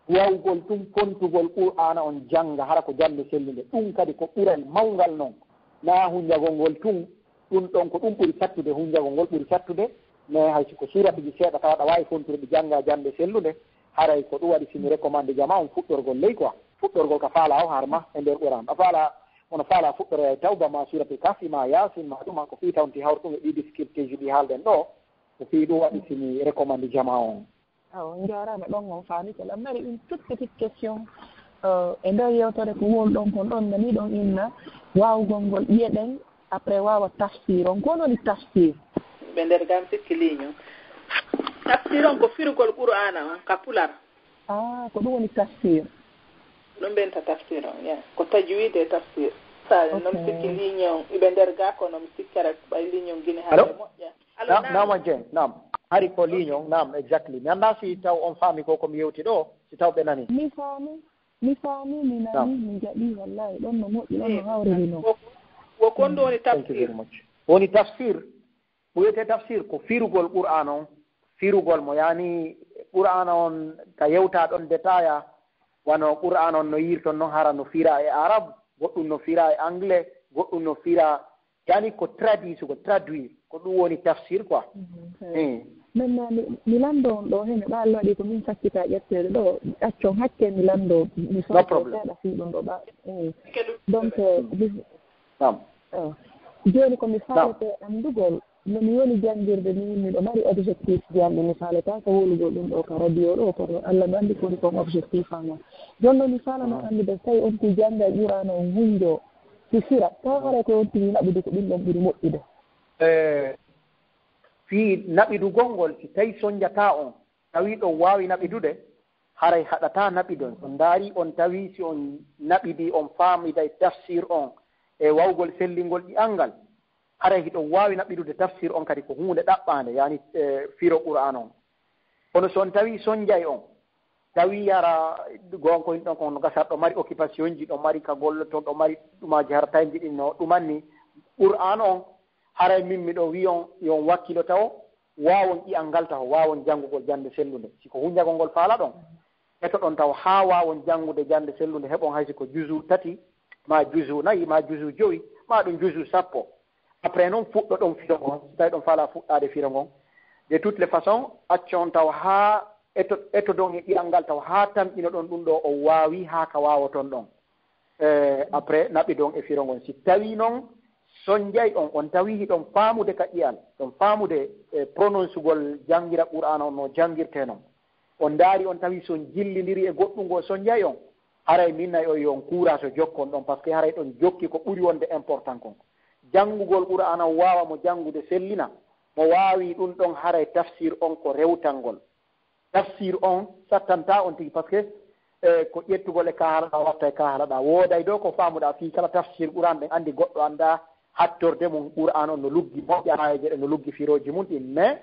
Wawgol tun fontugol Qur'aana on jannga, hara ko jannde sellunde. Ɗum kadi ko ɓural mawngal non. Naa hunjagol ngol tun, ɗum ɗon ko ɗum ɓuri sattude, hunjagol ngol ɓuri sattude. Mais hay si ko suuratuuji seeɗa tawa ɗa waawi fontude ɗi jannga jannde sellunde, haray ko ɗum waɗi si mi recommande jamaa on fuɗɗorgol ley quoi. Fuɗɗorgol ka faalaa o har ma e nder Qur'aan. A faalaa, ono faalaa fuɗɗoroya e Tawba ma Suuratul Kahfi ma Yaasin ma ɗum, ko fii tawnti hawru ɗum e ɗii difficultéji ɗi haalɗen ɗoo. Ko fii ɗum waɗi si mi recommande jamaa on. Awa, on njaaraama ɗon on faami. Ko aɗa mari une toute petite question, euh, e nder yewtere ko woni ɗon kon ɗon nani ɗon inna waawgol ngol ƴi'e ɗen, après waawa tafsir on. Ko woni tafsir? Ɓe nder gam sikki ligne on. Tafsir on ko firugol Qur'aana on ka pular. Ah, ko ɗum woni tafsir. Ɗum ɓe inta tafsir on, yeah. Ko tajwid e tafsir. Sa non sikki ligne on, iɓe nder ga kono mi sikkere ɓay ligne on gine hande moƴƴa. Allo, naam, naam, Dieng, naam. Hari ko ligne on, naam, exactly. Mi anndaa si taw on faami ko ko mi yewti ɗoo, si taw ɓe nani. Mi faami, mi faami, mi nani, mi jaɓi, wallahi, ɗon no moƴƴi, ɗon no hawriri non. Wo, wo kon ɗum woni tafsir. Thank you very much. Woni tafsir, ko wiyetee tafsir, ko firugol Qur'aana on, firugol mo, yaani Qur'aana on ka yewta ɗon détail, wano Qur'aana on no yirton non, hara no fira e arab, goɗɗum no fira e anglais, goɗɗum no fira Yani ko traduisugol, traduire, ko ɗum woni tafsir quoi. Mhm, eh. Maintenant, mi, mi lanndo on ɗoo heen, ɓaal waɗi ko min sakkita ƴetteede ɗoo, accon hakke mi lanndo, mi fawto seeɗa fii ɗum ɗoo ɓaal. Eh. Donc, eh, mi, naam. Eh, jooni ko mi faalete anndugol, no mi woni janngirde nii, miɗo mari objectif ji am ɗi mi faalata ko hoolugol ɗum ɗoo ka radio ɗoo, kono Alla no anndi ko woni kon objectif am on. Jooni noon mi faalano anndude so tawi on ko jannga e Qur'aana on hunjo, si fira, tawa haray ko on tigi naɓude ko ɗum ɗon ɓuri moƴƴude. E fii naɓidugol ngol, si tawi sonjataa on, tawi ɗon waawi naɓidude, haray haɗataa naɓidon. So ndaari on tawi si on naɓidii on faamiday tafsir on e wawgol sellingol ɗi'al ngal, haray hiɗon waawi naɓidude tafsir on kadi ko huunde ɗaɓɓaande, yani, e firo Qur'aan on. Kono so on tawi sonjay on, tawi hara gonko hin ɗon kon no gasar ɗo mari occupation ji, ɗo mari ka golloton, ɗo mari ɗumaji hara tayji ɗin no ɗumanni Qur'aan on, haray min miɗo wi'on yo on wakkilo tawo, waawon ƴi'al ngal taho, waawon janngugol jannde sellunde. Si ko hunjagol ngol faalaɗon, etoɗon tawo haa waawon janngude jannde sellunde, heɓon hay si ko juzu tati, ma juzu nayi, ma juzu jowi, ma ɗum juzu sappo. Après noon fuɗɗoɗon firo ngon, si tawi ɗon faalaa fuɗɗaade firo ngon. De toutes les façons, accon taw haa eto-, etodon e ƴi'al ngal taw haa tamƴinoɗon ɗum ɗoo o waawi haa ka waawoton ɗon. E, après naɓidon e firo ngon. Si tawi noon sonjay on, on tawi hiɗon faamude ka ƴi'al, ɗon faamude e prononcugol janngira Qur'aana on no janngirtee non. On ndaari, on tawi so on jillindiri e goɗɗum ngo sonjay on, haray min nay on yo on kuura to jokkon ɗon, parce que haray ɗon jokki ko ɓuri wonde important kon. Janngugol Qur'aana on waawa mo janngude sellina, mo waawi ɗum ɗon haray tafsir on ko rewtangol. Tafsir on sattantaa on tigi, parce que E ko ƴettugol e ka haalaɗaa, watta e ka haalaɗaa. Wooday ɗo ko faamuɗaa fii kala tafsir Qur'an, ɗen anndi goɗɗo anndaa hattorde mum Qur'an on no luggi moƴƴa, aayeeje ɗen no luggi firooji mum ɗin. Mais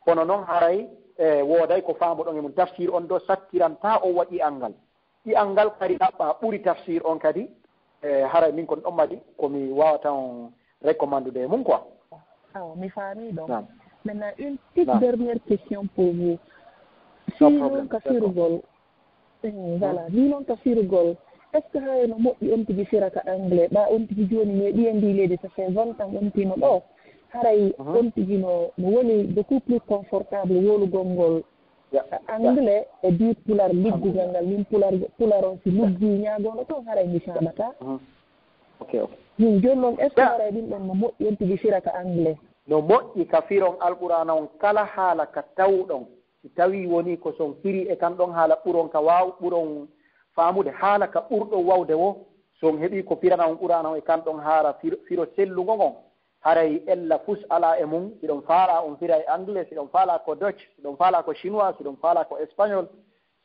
kono noon haray, e, wooday ko faamuɗon e mum. Tafsir on ɗo sattirantaa o waɗi anngal. Ɗi anngal kadi ɗaɓɓaa ɓuri tafsir on kadi. E, haray min kon ɗon mari ko mi waawata on recommandude e mum quoi. Awa, mi faamii ɗon. Maintenant, une petite dernière question pour vous. Si non, ka firugol, eh, voilà, ni noon ka firugol, est ce que hay no moƴƴi on tigi fira ka anglais? Ɓa on tigi jooni mi heɗi e ndi leydi, ça fait vingt ans on tino ɗo. Haray on tigi no, no woni beaucoup plus confortable wolugol ngol anglais e biir pular liggugal ngal. Min pular, pular on si luggi ñaagono toon, haray mi faamata. Ok, ok. Min jooni noon, est ce que haray ɗin ɗon no moƴƴi on tigi fira ka anglais? No moƴƴi ka firon Alqur'aana on kala haala ka tawɗon. Si tawii wonii ko si on firii e kan ɗon haala ɓuron ka waaw, ɓuron faamude haala ka ɓurɗon waawde woo, si on heɓii ko firana on Qur'aana on e kan ɗon haala firo, firo sellungo ngon, haray ella fus alaa e mum. Si ɗon faalaa on fira e anglais, si ɗon faalaa ko Dutch, si ɗon faalaa ko chinois, si ɗon faalaa ko espagnol,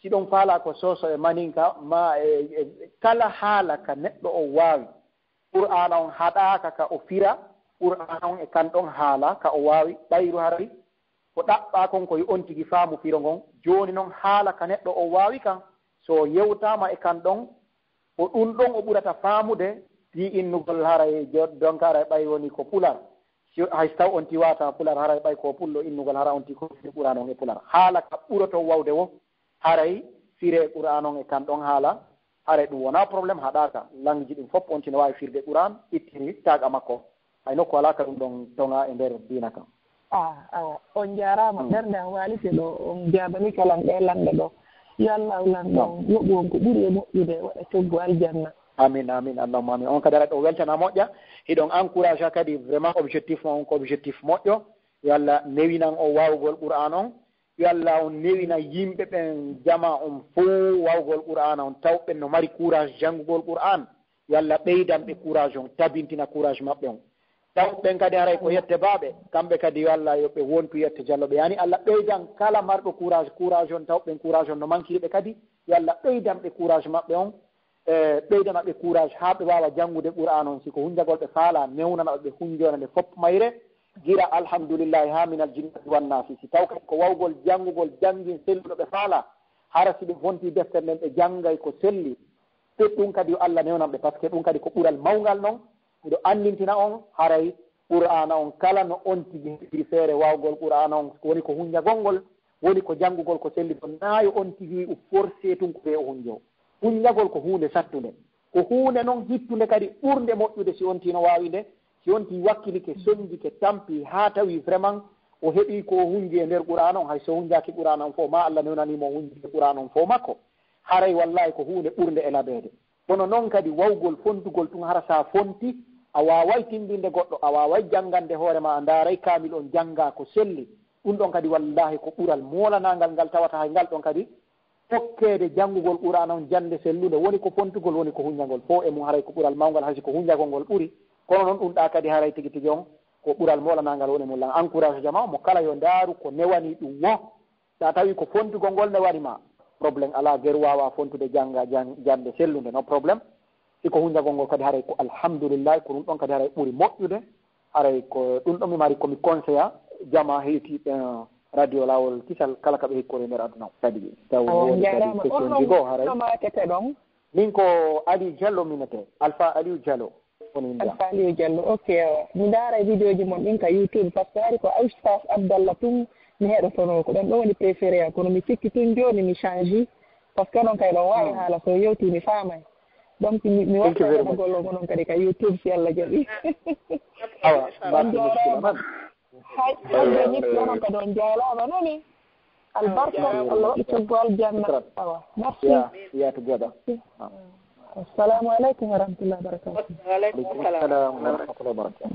si ɗon faalaa ko soso e maninka, maa e, e kala haala ka neɗɗo on waawi. Qur'aana on haɗaaka ka o fira Qur'aana on e kan ɗon haala ka o waawi, ɓayru haray ko ɗaɓɓaa kon ko yo on tigi faamu firo ngon. Jooni non haala ka neɗɗo on waawi kan, si o yewtaama e kan ɗon, ko ɗun ɗon o ɓurata faamude fii innugol haray jo-, donc haray ɓay wonii ko pular. Si, hay si taw on tiwataa pular, haray ɓay ko pullo innugol, hara on tigi ko firi Qur'aana on e pular. Haala ka ɓuroton waawde woo, haray firee Qur'aana on e kan ɗon haala, haray ɗun wonaa problème, haɗaaka. Langueji ɗin fof on tigi no waawi firde Qur'aana, ittiri taaga makko. Hay nokku alaa ka ɗun ɗon toŋaa e nder diina kan. Ah, awa, on jaaraama. Ɓernde am waaliti ɗo, on jaabanii kala ɗee lanɗe ɗo. Yo Allaahu lanɗo on yoɓu on ko ɓuri e moƴƴude, waɗa coggu aljanna. Amin, amin, Allahumma amin. On kadi aray ɗo weltanaa moƴƴa. Hiɗon encouragea kadi vraiment objectif mon on ko objectif moƴƴo. Yo Allah newinan on waawugol Qur'aana on. Yo Allah on newina yimɓe ɓen, jamaa on fow waawugol Qur'aana on, taw ɓen no mari courage janngugol Qur'aana. Yo Allah ɓeydan ɓe courage on, tabintina courage maɓɓe on. Taw ɓen kadi haray ko yette baaɓe, kamɓe kadi yo Allah yo ɓe wontu yette jallo ɓe. Yani Allah ɓeydan kala marɗo courage, courage on, taw ɓen courage on no mankiri ɓe kadi, yo Allah ɓeydan ɓe courage maɓɓe on, e ɓeydana ɓe courage haa ɓe waawa janngude Qur'aana on. Si ko hunjagol ɓe faalaa, newnana ɓe, ɓe hunjona nde fof mayre, gila alhamdulillahi haa minal jinnati wan naasi. Si taw kadi ko waawugol janngugol janngin selluɗo ɓe faalaa, hara si ɓe fontii deftere nden ɓe janngay ko selli, te ɗun kadi yo Allah newnan ɓe, parce que ɗun kadi ko ɓural mawngal non. Miɗo anndintina on, haray Qur'aana on kala no on tigi heɓiri feere waawugol Qur'aana on, woni ko hunjagol ngol, woni ko janngugol ko selli ɗon, naa yo on tigi o forcé tun ko ɓe o hunjoo. Hunjagol ko huunde sattunde. Ko huunde non hittunde kadi ɓurnde moƴƴude si on tigi no waawi nde, si on tigi wakkilike, sonjike, tampi haa tawi vraiment o heɓii ko o hunji e nder Qur'aana on, hay so hunjaaki Qur'aana on fof, maa Allah newnanii mo o hunji Qur'aana on fof makko. Haray wallaahi ko huunde ɓurnde e labeede. Kono non kadi waawugol fontugol tun, hara si a fonti, a waaway tinndinde goɗɗo, a waaway janngande hoore maa, a ndaaray kaamil on janngaa ko selli. Ɗun ɗon kadi wallaahi ko ɓural moolanaangal ngal tawata hay ngal ɗon kadi okkeede janngugol Qur'aana on jannde sellunde, woni ko fontugol, woni ko hunjagol, fow e mum haray ko ɓural mawngal, hay si ko hunjagol ngol ɓuri. Kono non ɗun ɗaa kadi haray tigi tigi on ko ɓural moolanaangal woni e mum. Lan encourage jamaa on mo kala yo ndaaru ko newanii ɗun woo. Si a tawii ko fontugol ngol newani ma, problème alaa, geru waawaa fontude jannga jan-, jannde sellunde, no problème. Si ko hunjagol ngol kadi haray ko alhamdulillahi, ko ɗun ɗon kadi haray ɓuri moƴƴude. Haray ko ɗun ɗon mi mari ko mi conseilla jamaa heɗitiiɓe, eh, radio Laawol Kisal kala ka ɓe hikkori e nder aduna o. Kadi taw woodi kadi question ji goo haray. Min ko Aliou Diallo mi wiyetee, Alpha Aliou Diallo. Alpha Aliou Diallo, ok, awa. Mi ndaara e vidéo ji mon ɗin ka YouTube, parce que hari ko Oustaz Abdallah tun mi heɗotonoo, ko ɗon ɗon woni préféré am, kono mi sikki tun jooni mi change, parce que onon kay ɗon waawi haala, so yewtii mi faamay. Donc mi, mi watta heɗogol on onon kadi ka YouTube si Allah jaɓi. Awa, mbaɗi muskila man. Hay, hannde ñiɓɓe onon kadi on jaaraama nani. Albarka, Allah waɗi coggu aljanna. Awa, merci. Ya to jaɓa. Assalamu aleykum wa rahmatullahi wa barakatuh. Wa aleykum salam wa rahmatullahi wa barakatuh.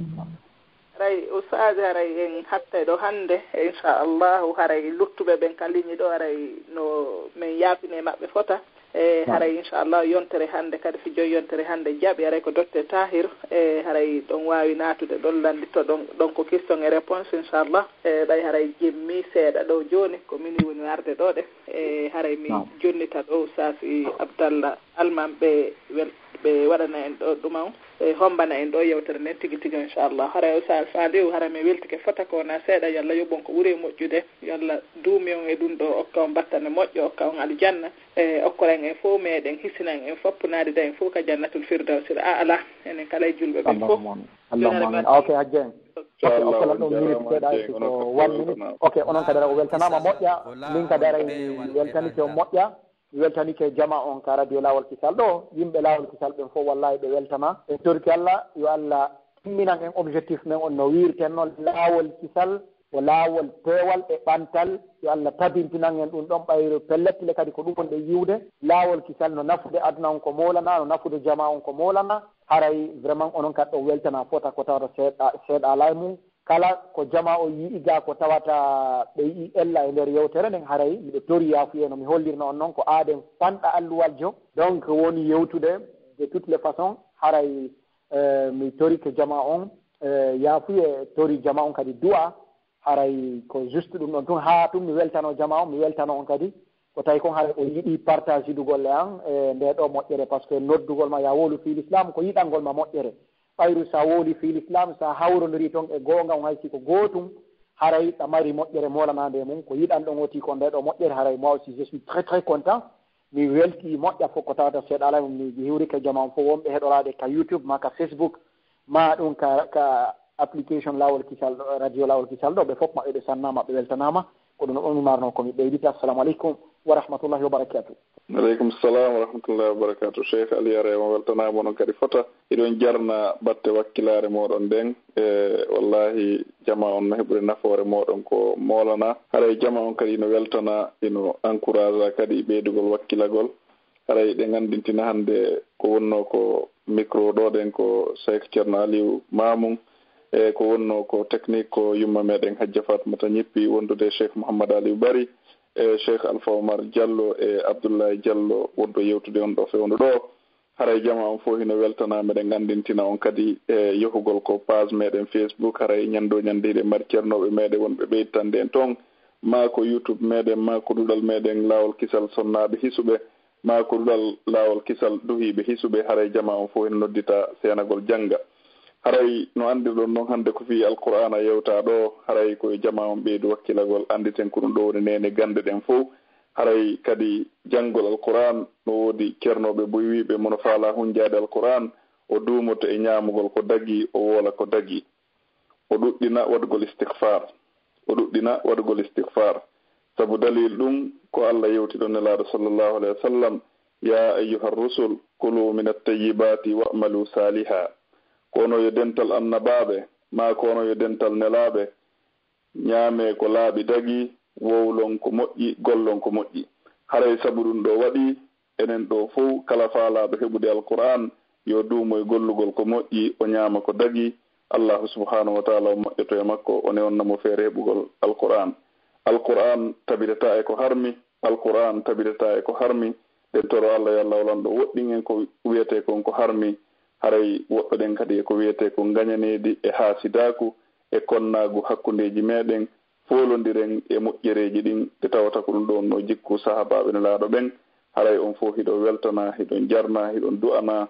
Haray Oustaz, haray en hattay ɗo hannde, inchallahu, haray luttuɓe ɓen ka ligne ɗo, haray no men yaafine maɓɓe fota. E haray inchallah yontere hannde kadi, si joyi yontere hannde jaaɓi, haray ko Docteur Tahir, e haray ɗon waawi naatude ɗon, lanndito ɗon, ɗon ko question et réponse inchallah. E ɓay haray jemmi seeɗa ɗo jooni, ko mini woni arde ɗo de. E haray mi jonnita ɗo Safi Abdallah Almam ɓe wel-, ɓe waɗana en ɗo ɗuma on, e hombana en ɗo yewtere nden tigi tigi inchallah. Haray o Safi Aliou, haray mi weltike fota ko wona seeɗa, yalla yoɓon ko ɓuri e moƴƴude, yalla duumi on e ɗum ɗo, okka on battane moƴƴo, okka on aljanna. E okkoran en fof meɗen, hisinan en fof, naadida en fof ka jannatul firdawsil a'la, enen kala e julɓe ɓen fof. Allahumma amin. Allahumma amin. Ah, ok, Hajji en. Ok, okkolan ɗon minute seeɗa, si ko one minute. Ok, onon kadi o weltanaama moƴƴa, min kadi ara mi weltanike on moƴƴa, mi weltanike jama on ka radio Laawol Kisal ɗo, yimɓe Laawol Kisal ɓen fof wallahi ɓe weltana. En torki Allah, yo Allah timminan en objectif men on no wiirten non, Laawol Kisal ko laawol peewal e ɓantal. Yo Allah tabintinan en ɗum ɗon, ɓayru pellet le kadi ko ɗum wonɗen yiwde. Laawol Kisal no nafude aduna on ko moolana, no nafude jama on ko moolana. Haray vraiment onon kadi ɗon weltana fota ko tawata seeɗa, seeɗa alaa e mum. Kala ko jama o yi'i ga ko tawata ɓe yi'i ella e nder yewtere nden, haray miɗo tori yaafuye no mi hollirno on non ko aaden fanɗa alluwal jo. Donc woni yewtude de toutes les façons, haray, eh, mi torike jama on, eh, yaafuye, tori jama on kadi du'a. Haray ko juste ɗum ɗon tun, haa tun mi weltano jama on, mi weltano on kadi. Ko tawi kon haray o yiɗi partage dugol e an, e nde ɗo moƴƴere, parce que noddugol ma ya wolu fii l'islam ko yiɗangol ma moƴƴere. Ɓayru sa woli fii l'islam, sa hawrondiri ton e goonga on, hay si ko gootum, haray ɗa mari moƴƴere moolanaande e mum. Ko yiɗan ɗon oti ko nde ɗo moƴƴere, haray moi aussi je suis très, très content. Mi welti moƴƴa fof ko tawata seeɗa alay mum, mi hiwrike jama on fof wonɓe heɗoraade ka YouTube ma ka Facebook ma ɗum ka, ka application Laawol Kisal ɗo, radio Laawol Kisal ɗo, ɓe fof maɓɓe ɓe sannaama, ɓe weltanaama. Ko ɗum ɗon mi marno ko mi ɓeydita. Assalamu aleykum wa rahmatullahi wa barakatuh. Aleykum salam wa rahmatullahi wa barakatuh. Cheikh Ali Arema, weltanaama onon kadi fota. Hiɗon jarna batte wakkilaare mooɗon nden. E, wallahi, jama on no heɓude nafoore mooɗon ko moolana. Haray jama on kadi ino weltana, ino encourage kadi ɓeydugol wakkilagol. Haray ɗe nganndintina hannde ko wonnoo ko micro ɗo ɗen ko Cheikh Ceerno Aliou Mamoun, e ko wonnoo ko technique ko yumma meɗen Hajja Fatmata Ñippi, wondude Cheikh Mouhammad Aliou Bari, e Cheikh Alpha Omar Diallo e Abdoulaye Diallo, wonɓe yewtude on ɗo fewndo ɗo. Haray jama on fof hino weltana, meɗen nganndintina on kadi e yohugol ko page meɗen Facebook. Haray ñannde o ñannde hiɗen mari ceernooɓe meɗen wonɓe ɓeytande en toon, maa ko YouTube meɗen, maa ko duɗal meɗen Laawol Kisal Sonnaaɓe Hisuɓe, maa ko duɗal Laawol Kisal Duhiiɓe Hisuɓe. Haray jama on fof hino noddita seenagol jannga. Haray no anndirɗon non, hannde ko fii Alqur'aana yewtaa ɗo. Haray ko e jama on ɓeydu wakkilagol, annditen ko ɗum ɗo woni neene gannde ɗen fof. Haray kadi janngol Alqur'aan, no woodi ceernooɓe buy wiiɓe, mo no faalaa hunjaade Alqur'aan, o duumoto e ñaamugol ko dagii, o woola ko dagii. O ɗuɗɗina waɗugol istighfar. O ɗuɗɗina waɗugol istighfar. Sabu dalil ɗum ko Allah yewti ɗon Nelaaɗo sallallahu alayhi wa sallam, "Ya ayyuhar rusul, kulu min at-tayyibati wa'malu saliha." Kono yo dental annabaaɓe, maa kono yo dental nelaaɓe, ñaamee ko laaɓi dagii, wowlon ko moƴƴi, gollon ko moƴƴi. Haray sabu ɗum ɗo waɗi, enen ɗo fow, kala faalaaɗo heɓude Alqur'aan, yo duumo e gollugol ko moƴƴi, o ñaama ko dagii. Allahu subhaanahu wa taala o moƴƴoto e makko, o newna mo feere heɓugol Alqur'aan. Alqur'aan tabitataa e ko harmi, Alqur'aan tabitataa e ko harmi. Ɗen toro Allah yo Allah o lanɗo woɗɗin en ko wiyetee kon ko harmi. Haray woɗɗoɗen kadi e ko wiyetee ko ngañaneedi e haasidaaku e konnaagu hakkundeeji meɗen, foolondiren e moƴƴereeji ɗin, ɗe tawata ko ɗum ɗo wonnoo jikku sahaabaaɓe Nelaaɗo ɓen. Haray on fof hiɗon weltanaa, hiɗon jarnaa, hiɗon du'anaa.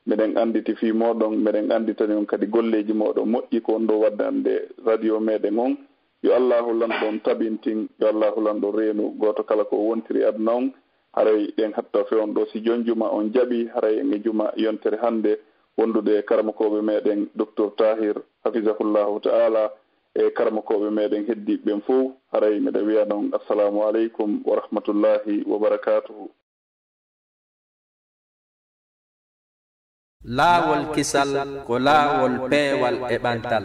Meɗen annditi fii mooɗon, meɗen annditani on kadi golleeji mooɗon moƴƴi ko on ɗo waɗde hannde radio meɗen on. Yo Allaahu lanɗo on tabintin, yo Allaahu lanɗo reenu gooto kala ko o wontiri aduna on. Haray ɗen hatta fewndo ɗo, si jon juma on jaɓi, haray en e juma yontere hannde wondude e karamokooɓe meɗen Docteur Tahir, hafizahullahu ta'ala, e karamokooɓe meɗen heddiiɓe ɓen fow. Haray miɗa wiya non, assalamu aleykum wa rahmatullahi wa barakatuhu. Laawol kisal ko laawol peewal e ɓantal.